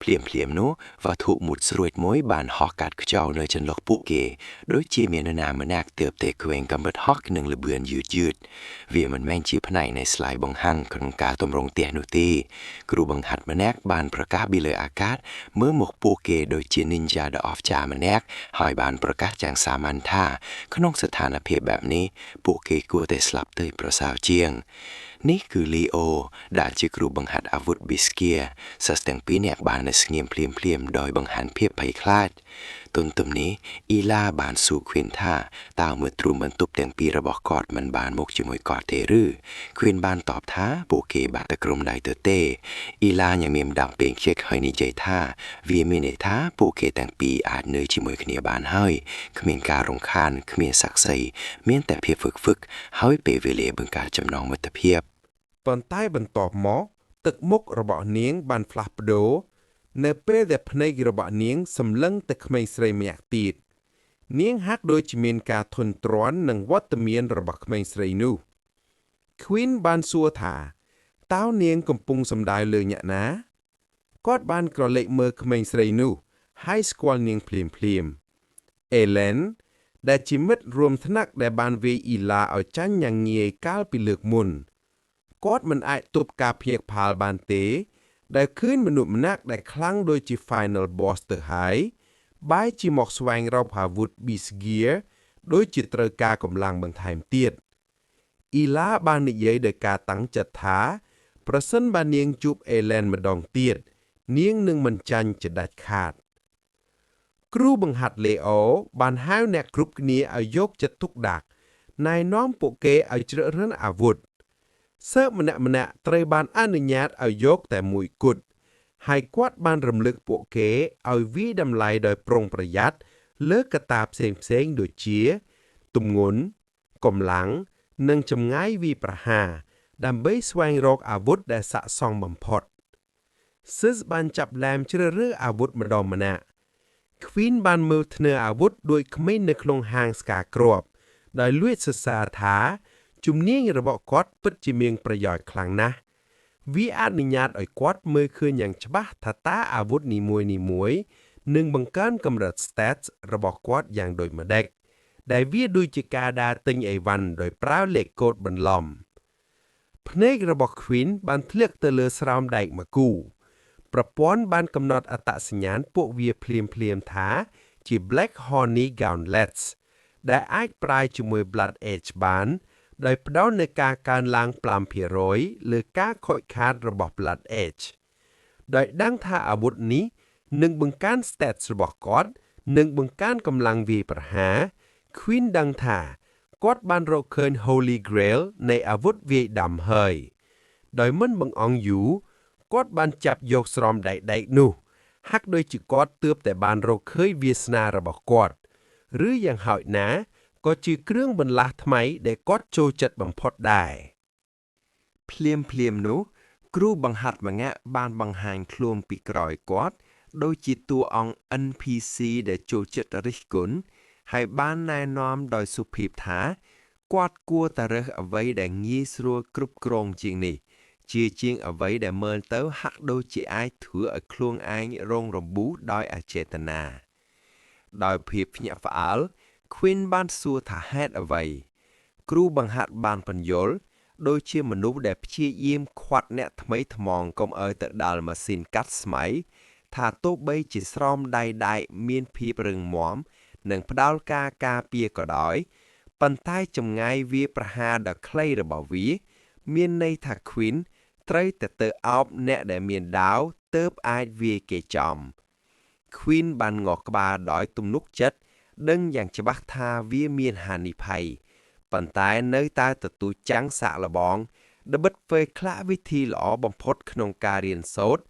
ភ្លាមភ្លាមនោះវត្ថុមុតស្រួចមួយបានហោះកាត់ខ្យល់នៅចន្លោះពួកគេដូចជាមាននរណាម្នាក់ទើបតែខ្វែងកំបិតហោះនឹងលបឿនយឺតយឺតវាមិនមែនជាផ្នែកនៃស្លាយបង្ហាញក្នុងការទម្រង់ផ្ទះនោះទេគ្រូបង្ហាត់ម្នាក់បានប្រកាសពីលើអាកាសមើលមកពួកគេដូចជា ninja ដ៏អស្ចារ្យម្នាក់ហើយបានប្រកាសយ៉ាងសាមញ្ញថាក្នុងស្ថានភាពបែបនេះពួកគេគួរតែស្លាប់ទៅប្រសើរជាងនេះគឺលីអូដែលជាគ្រូបង្ហាត់អាវុធ Beast Gear សិស្សទាំងពីរនាក់បាននៅស្ងៀមភ្លាមភ្លាមដោយបង្ហាញភាពភ័យខ្លាចទន្ទឹមនេះអ៊ីឡាបានសួរ Queen ថាតើមើលទ្រូបន្ទប់ទាំងពីររបស់គាត់មិនបានមកជាមួយគាត់ទេឬ Queen បានតបថាពួកគេបានទៅក្រុមដៃទៅទេអ៊ីឡាញញឹមដាំពេងជិកហើយនិយាយថាវាមានន័យថាពួកគេទាំងពីរអាចនៅជាមួយគ្នាបានហើយគ្មានការរំខានគ្មានសាក្សីមានតែភាពហ្វឹកហ្វឹកហើយពេលវេលាបង្កើតចំណងមិត្តភាព ប៉ុន្តែបន្ទាប់មកទឹកមុខរបស់នាងបានផ្លាស់ប្ដូរនៅពេលដែលភ្នែករបស់នាងសម្លឹងទៅក្មេងស្រីម្នាក់ទៀតនាងហាក់ដូចជាមានការធុញទ្រាន់នឹងវត្តមានរបស់ក្មេងស្រីនោះ Queen បានសួរថាតើនាងកំពុងសំដៅលើអ្នកណាគាត់បានក្រឡេកមើលក្មេងស្រីនោះហើយស្គាល់នាងភ្លាមភ្លាមអេឡែនដែលជាមិត្តរួមថ្នាក់ដែលបានវាយអ៊ីឡាឲ្យចាញ់យ៉ាងងាយកាលពីលើកមុនគាត់មិនអាចទប់ការភ្ញាក់ផ្អើលបានទេ ដែលឃើញមនុស្សម្នាក់ដែលខ្លាំងដូចជា Final Boss ទៅហើយបែរជាមកស្វែងរកអាវុធ Beast Gear ដូចជាត្រូវការកម្លាំងបន្ថែមទៀតអ៊ីឡាបាននិយាយដោយការតាំងចិត្តថា ប្រសិនបើនាងជួបអេឡែនម្ដងទៀត នាងនឹងមិនចាញ់ជាដាច់ខាត គ្រូបង្ហាត់លេអូបានហៅអ្នកគ្រប់គ្នាឲ្យយកចិត្តទុកដាក់ណែនាំពួកគេឲ្យជ្រើសរើសអាវុធសិស្សម្នាក់ម្នាក់ត្រូវបានអនុញ្ញាតឲ្យយកតែមួយគត់ហើយគាត់បានរំលឹកពួកគេឲ្យវាយតម្លៃដោយប្រុងប្រយ័ត្នលើកត្តាផ្សេងៗដូចជាទម្ងន់កម្លាំងនិងចម្ងាយវាយប្រហារដើម្បីស្វែងរកអាវុធដែលស័ក្តិសមបំផុតសិស្សបានចាប់ផ្ដើមជ្រើសរើសអាវុធម្ដងម្នាក់ Queen បានមើលធ្នើអាវុធដូចក្មេងនៅក្នុងហាងស្កាគ្រាប់ដោយលួចសរសើរថាជំនាញរបស់គាត់ពិតជាមានប្រយោជន៍ខ្លាំងណាស់វាអនុញ្ញាតឲ្យគាត់មើលឃើញយ៉ាងច្បាស់ថាតើអាវុធនីមួយៗនឹងបង្កើនកម្រិត stats របស់គាត់យ៉ាងដូចម្តេចដែលវាដូចជាការដើរទិញអីវ៉ាន់ដោយប្រើលេខកូដបន្លំភ្នែករបស់ Queen បានធ្លាក់ទៅលើស្រោមដែកមួយគូ ប្រព័ន្ធបានកំណត់អត្តសញ្ញាណពួកវាភ្លាមៗថាជា Black Horny Gauntlets ដែលអាចប្រើជាមួយ Blood Edge បាន ដោយផ្ដល់នូវការកើនឡើង5%លើការខូចខាតរបស់ Blood Edge ដោយដឹងថាអាវុធនេះនឹងបង្កើន stats របស់គាត់និងបង្កើនកម្លាំងវាយប្រហារ Queen ដឹងថាគាត់បានរកឃើញ Holy Grail នៃអាវុធវាយដំហើយដោយមិនបង្អង់យូរគាត់បានចាប់យកស្រោមដែកដែកនោះ ហាក់ដូចជាគាត់ទើបតែបានរកឃើញវាសនារបស់គាត់ ឬយ៉ាងហោចណាស់ក៏ជាគ្រឿងបន្លាស់ថ្មីដែលគាត់ចូលចិត្តបំផុតដែរ ភ្លាមភ្លាមនោះ គ្រូបង្ហាត់ម្នាក់បានបង្ហាញខ្លួនពីក្រោយគាត់ ដូចជាតួអង្គ NPC ដែលចូលចិត្តរិះគន់ហើយបានណែនាំដោយសុភាពថា គាត់គួរតែរើសអ្វីដែលងាយស្រួលគ្រប់គ្រងជាងនេះ ជាជាងអ្វីដែលមើលទៅហាក់ដូចជាអាចធ្វើឲ្យខ្លួនឯងរងរបួសដោយអចេតនា ដោយភាពភ្ញាក់ផ្អើល Queen បានសួរថាហេតុអ្វី គ្រូបង្ហាត់បានពន្យល់ដូចជាមនុស្សដែលព្យាយាមឃាត់អ្នកថ្មីថ្មោងកុំឲ្យទៅដល់ម៉ាស៊ីនកាត់ស្មៃថាទោះបីជាស្រោមដៃដែកមានភាពរឹងមាំនិងផ្ដល់ការការពារក៏ដោយប៉ុន្តែចម្ងាយវាយប្រហារដ៏ខ្លីរបស់វា មានន័យថា Queen ត្រូវតែទៅអោបអ្នកដែលមានដាវទើបអាចវាយគេចំ Queen បានងក់ក្បាលដោយទំនុកចិត្តដឹងយ៉ាងច្បាស់ថាវាមានហានិភ័យប៉ុន្តែនៅតែទទូចចាំងសាកល្បងត្បិតពេលខ្លះវិធីល្អបំផុតក្នុងការរៀនសូត្រ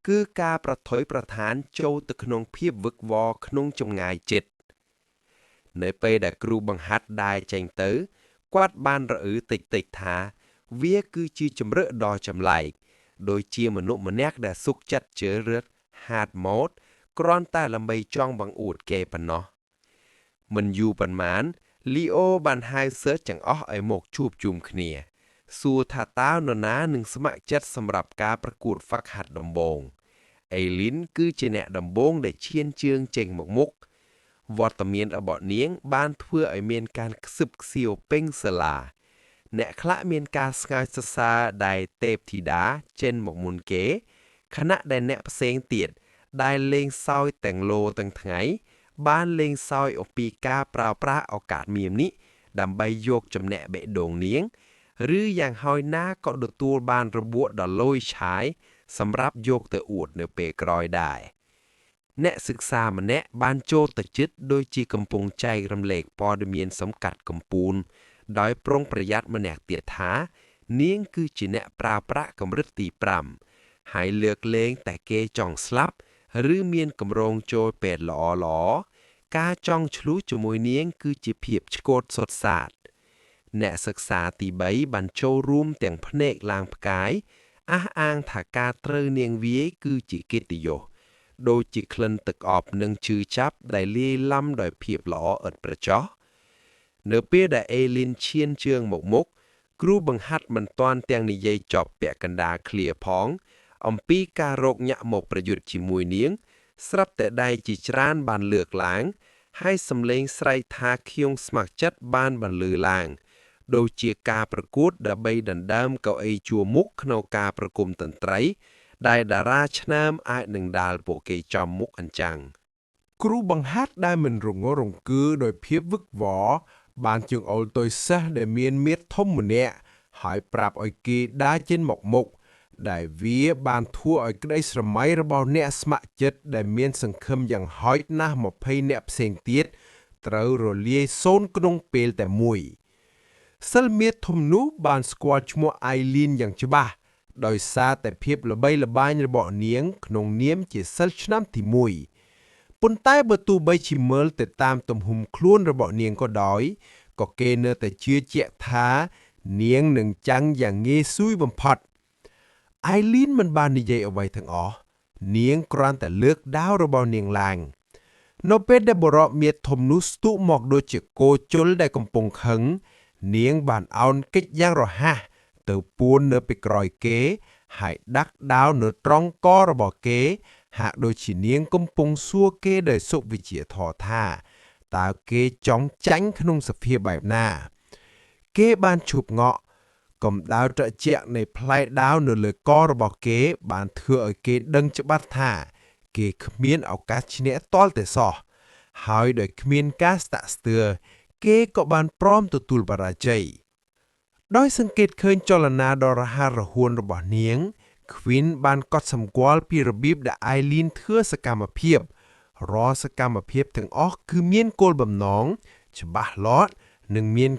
គឺការប្រថុយប្រថានចូលទៅក្នុងភាពវឹកវរក្នុងចម្ងាយជិតនៅពេលដែលគ្រូបង្ហាត់ដើរចេញទៅ គាត់បានរអ៊ូតិចៗថា វាគឺជាជម្រើសដ៏ចម្លែកដូចជាមនុស្សម្នាក់ដែលសុខចិត្តជ្រើសរើស hard mode គ្រាន់តែដើម្បីចង់បង្អួតគេប៉ុណ្ណោះមិនយូរប៉ុន្មានលីអូបានហៅសិស្សទាំងអស់ឲ្យមកជួបជុំគ្នា សួរថាតើនរណានឹងស្ម័គ្រចិត្តសម្រាប់ការប្រកួតហ្វឹកហាត់ដំបូងអេលីនគឺជាអ្នកដំបូងដែលឈានជើងចេញមកមុខវត្តមានរបស់នាងបានធ្វើឲ្យមានការខ្សឹបខ្សៀវពេញសាលា អ្នកខ្លះមានការស្ងើចសរសើរដែលទេពធីតាចេញមកមុនគេខណៈដែលអ្នកផ្សេងទៀតដែលលេងសើចទាំងលោទាំងថ្ងៃ បានលេងសើចអំពីការប្រើប្រាស់ឱកាសមាសនេះដើម្បីយកចំណេះបេះដូងនាង ឬយ៉ាងហោចណាស់ក៏ទទួលបានរបួសដ៏ឡូយឆាយសម្រាប់យកទៅអួតនៅពេលក្រោយដែរអ្នកសិក្សាម្នាក់បានចូលទៅជិតដូចជាកំពុងចែករំលែកព័ត៌មានសំកាត់កំពូលដោយប្រុងប្រយ័ត្នម្នាក់ទៀតថា នាងគឺជាអ្នកប្រើប្រាស់កម្រិតទី5ហើយលើកលែងតែគេចង់ស្លាប់ ឬមានកម្រងចូលពេទ្យល្អៗការចង់ឆ្លោះជាមួយនាងគឺជាភាពឆ្កួតសុទ្ធសាធអ្នកសិក្សាទី3បានចូលរួមទាំងភ្នែកឡើងផ្កាយអះអាងថាការត្រូវនាងវាយគឺជាកិត្តិយសដូចជាក្លិនទឹកអប់និងឈឺចាប់ដែលលាយឡំដោយភាពល្អឥតប្រចោះនៅពេលដែលអេលីនឈានជើងមកមុខគ្រូបង្ហាត់មិនទាន់ទាំងនិយាយចប់ពាក់កណ្ដាលឃ្លាផង អំពីការរកញាក់មកប្រយុទ្ធជាមួយនាង ស្រាប់តែដៃជាច្រើនបានលើកឡើង ហើយសំឡេងស្រែកថាខ្ញុំស្ម័គ្រចិត្តបានបន្លឺឡើង ដូចជាការប្រកួតដើម្បីដណ្ដើមកៅអីជួរមុខក្នុងការប្រគំតន្ត្រី ដែលតារាឆ្នើមអាចនឹងដាល់ពួកគេចំមុខអញ្ចឹង គ្រូបង្ហាត់ដែលមិនរងល់រង្គើដោយភាពវឹកវរបានចង្អុលទៅសិស្សដែលមានមាឌធំម្នាក់ហើយប្រាប់ឲ្យគេដើរចេញមកមុខ ដែលវាបានធ្វើឲ្យក្តីស្រមៃរបស់អ្នកស្ម័គ្រចិត្តដែលមានសង្ឃឹមយ៉ាងហោចណាស់20នាក់ផ្សេងទៀតត្រូវរលាយសូន្យក្នុងពេលតែមួយសិលមៀតធំនោះបានស្គាល់ឈ្មោះអៃលីនយ៉ាងច្បាស់ដោយសារតែភាពល្បីល្បាញរបស់នាងក្នុងនាមជាសិស្សឆ្នាំទី1ប៉ុន្តែបើទោះបីជាមើលទៅតាមទំហំខ្លួនរបស់នាងក៏ដោយក៏គេនៅតែជឿជាក់ថានាងនឹងចាំងយ៉ាងងាយស្រួយបំផុត អៃលីនមិនបាននិយាយអ្វីទាំងអស់នាងគ្រាន់តែលើកដាវរបស់នាងឡើងនៅពេលដែលបរិមាធំនោះស្ទុះមកដូចជាគោជុលដែលកំពុងខឹងនាងបានអោនកិច្ចយ៉ាងរហ័សទៅពួននៅពីក្រោយគេហើយដាក់ដាវនៅត្រង់ករបស់គេ ហាក់ដូចជានាងកំពុងសួរគេដោយសុវិជ្ជាធម៌ថាតើគេចង់ចាញ់ក្នុងសភាពបែបណា គេបានឈប់ងក់កម្ដៅត្រជាក់នៃផ្លែដាវនៅលើករបស់គេ បានធ្វើឲ្យគេដឹងច្បាស់ថា គេគ្មានឱកាសឈ្នះទាល់តែសោះហើយដោយគ្មានការស្ទាក់ស្ទើរគេក៏បានព្រមទទួលបរាជ័យដោយសង្កេតឃើញចលនាដ៏រហ័សរហួនរបស់នាង Queen បានកត់សម្គាល់ពីរបៀបដែល Aileen ធ្វើសកម្មភាពរាល់សកម្មភាពទាំងអស់គឺមានគោលបំណងច្បាស់លាស់និងមាន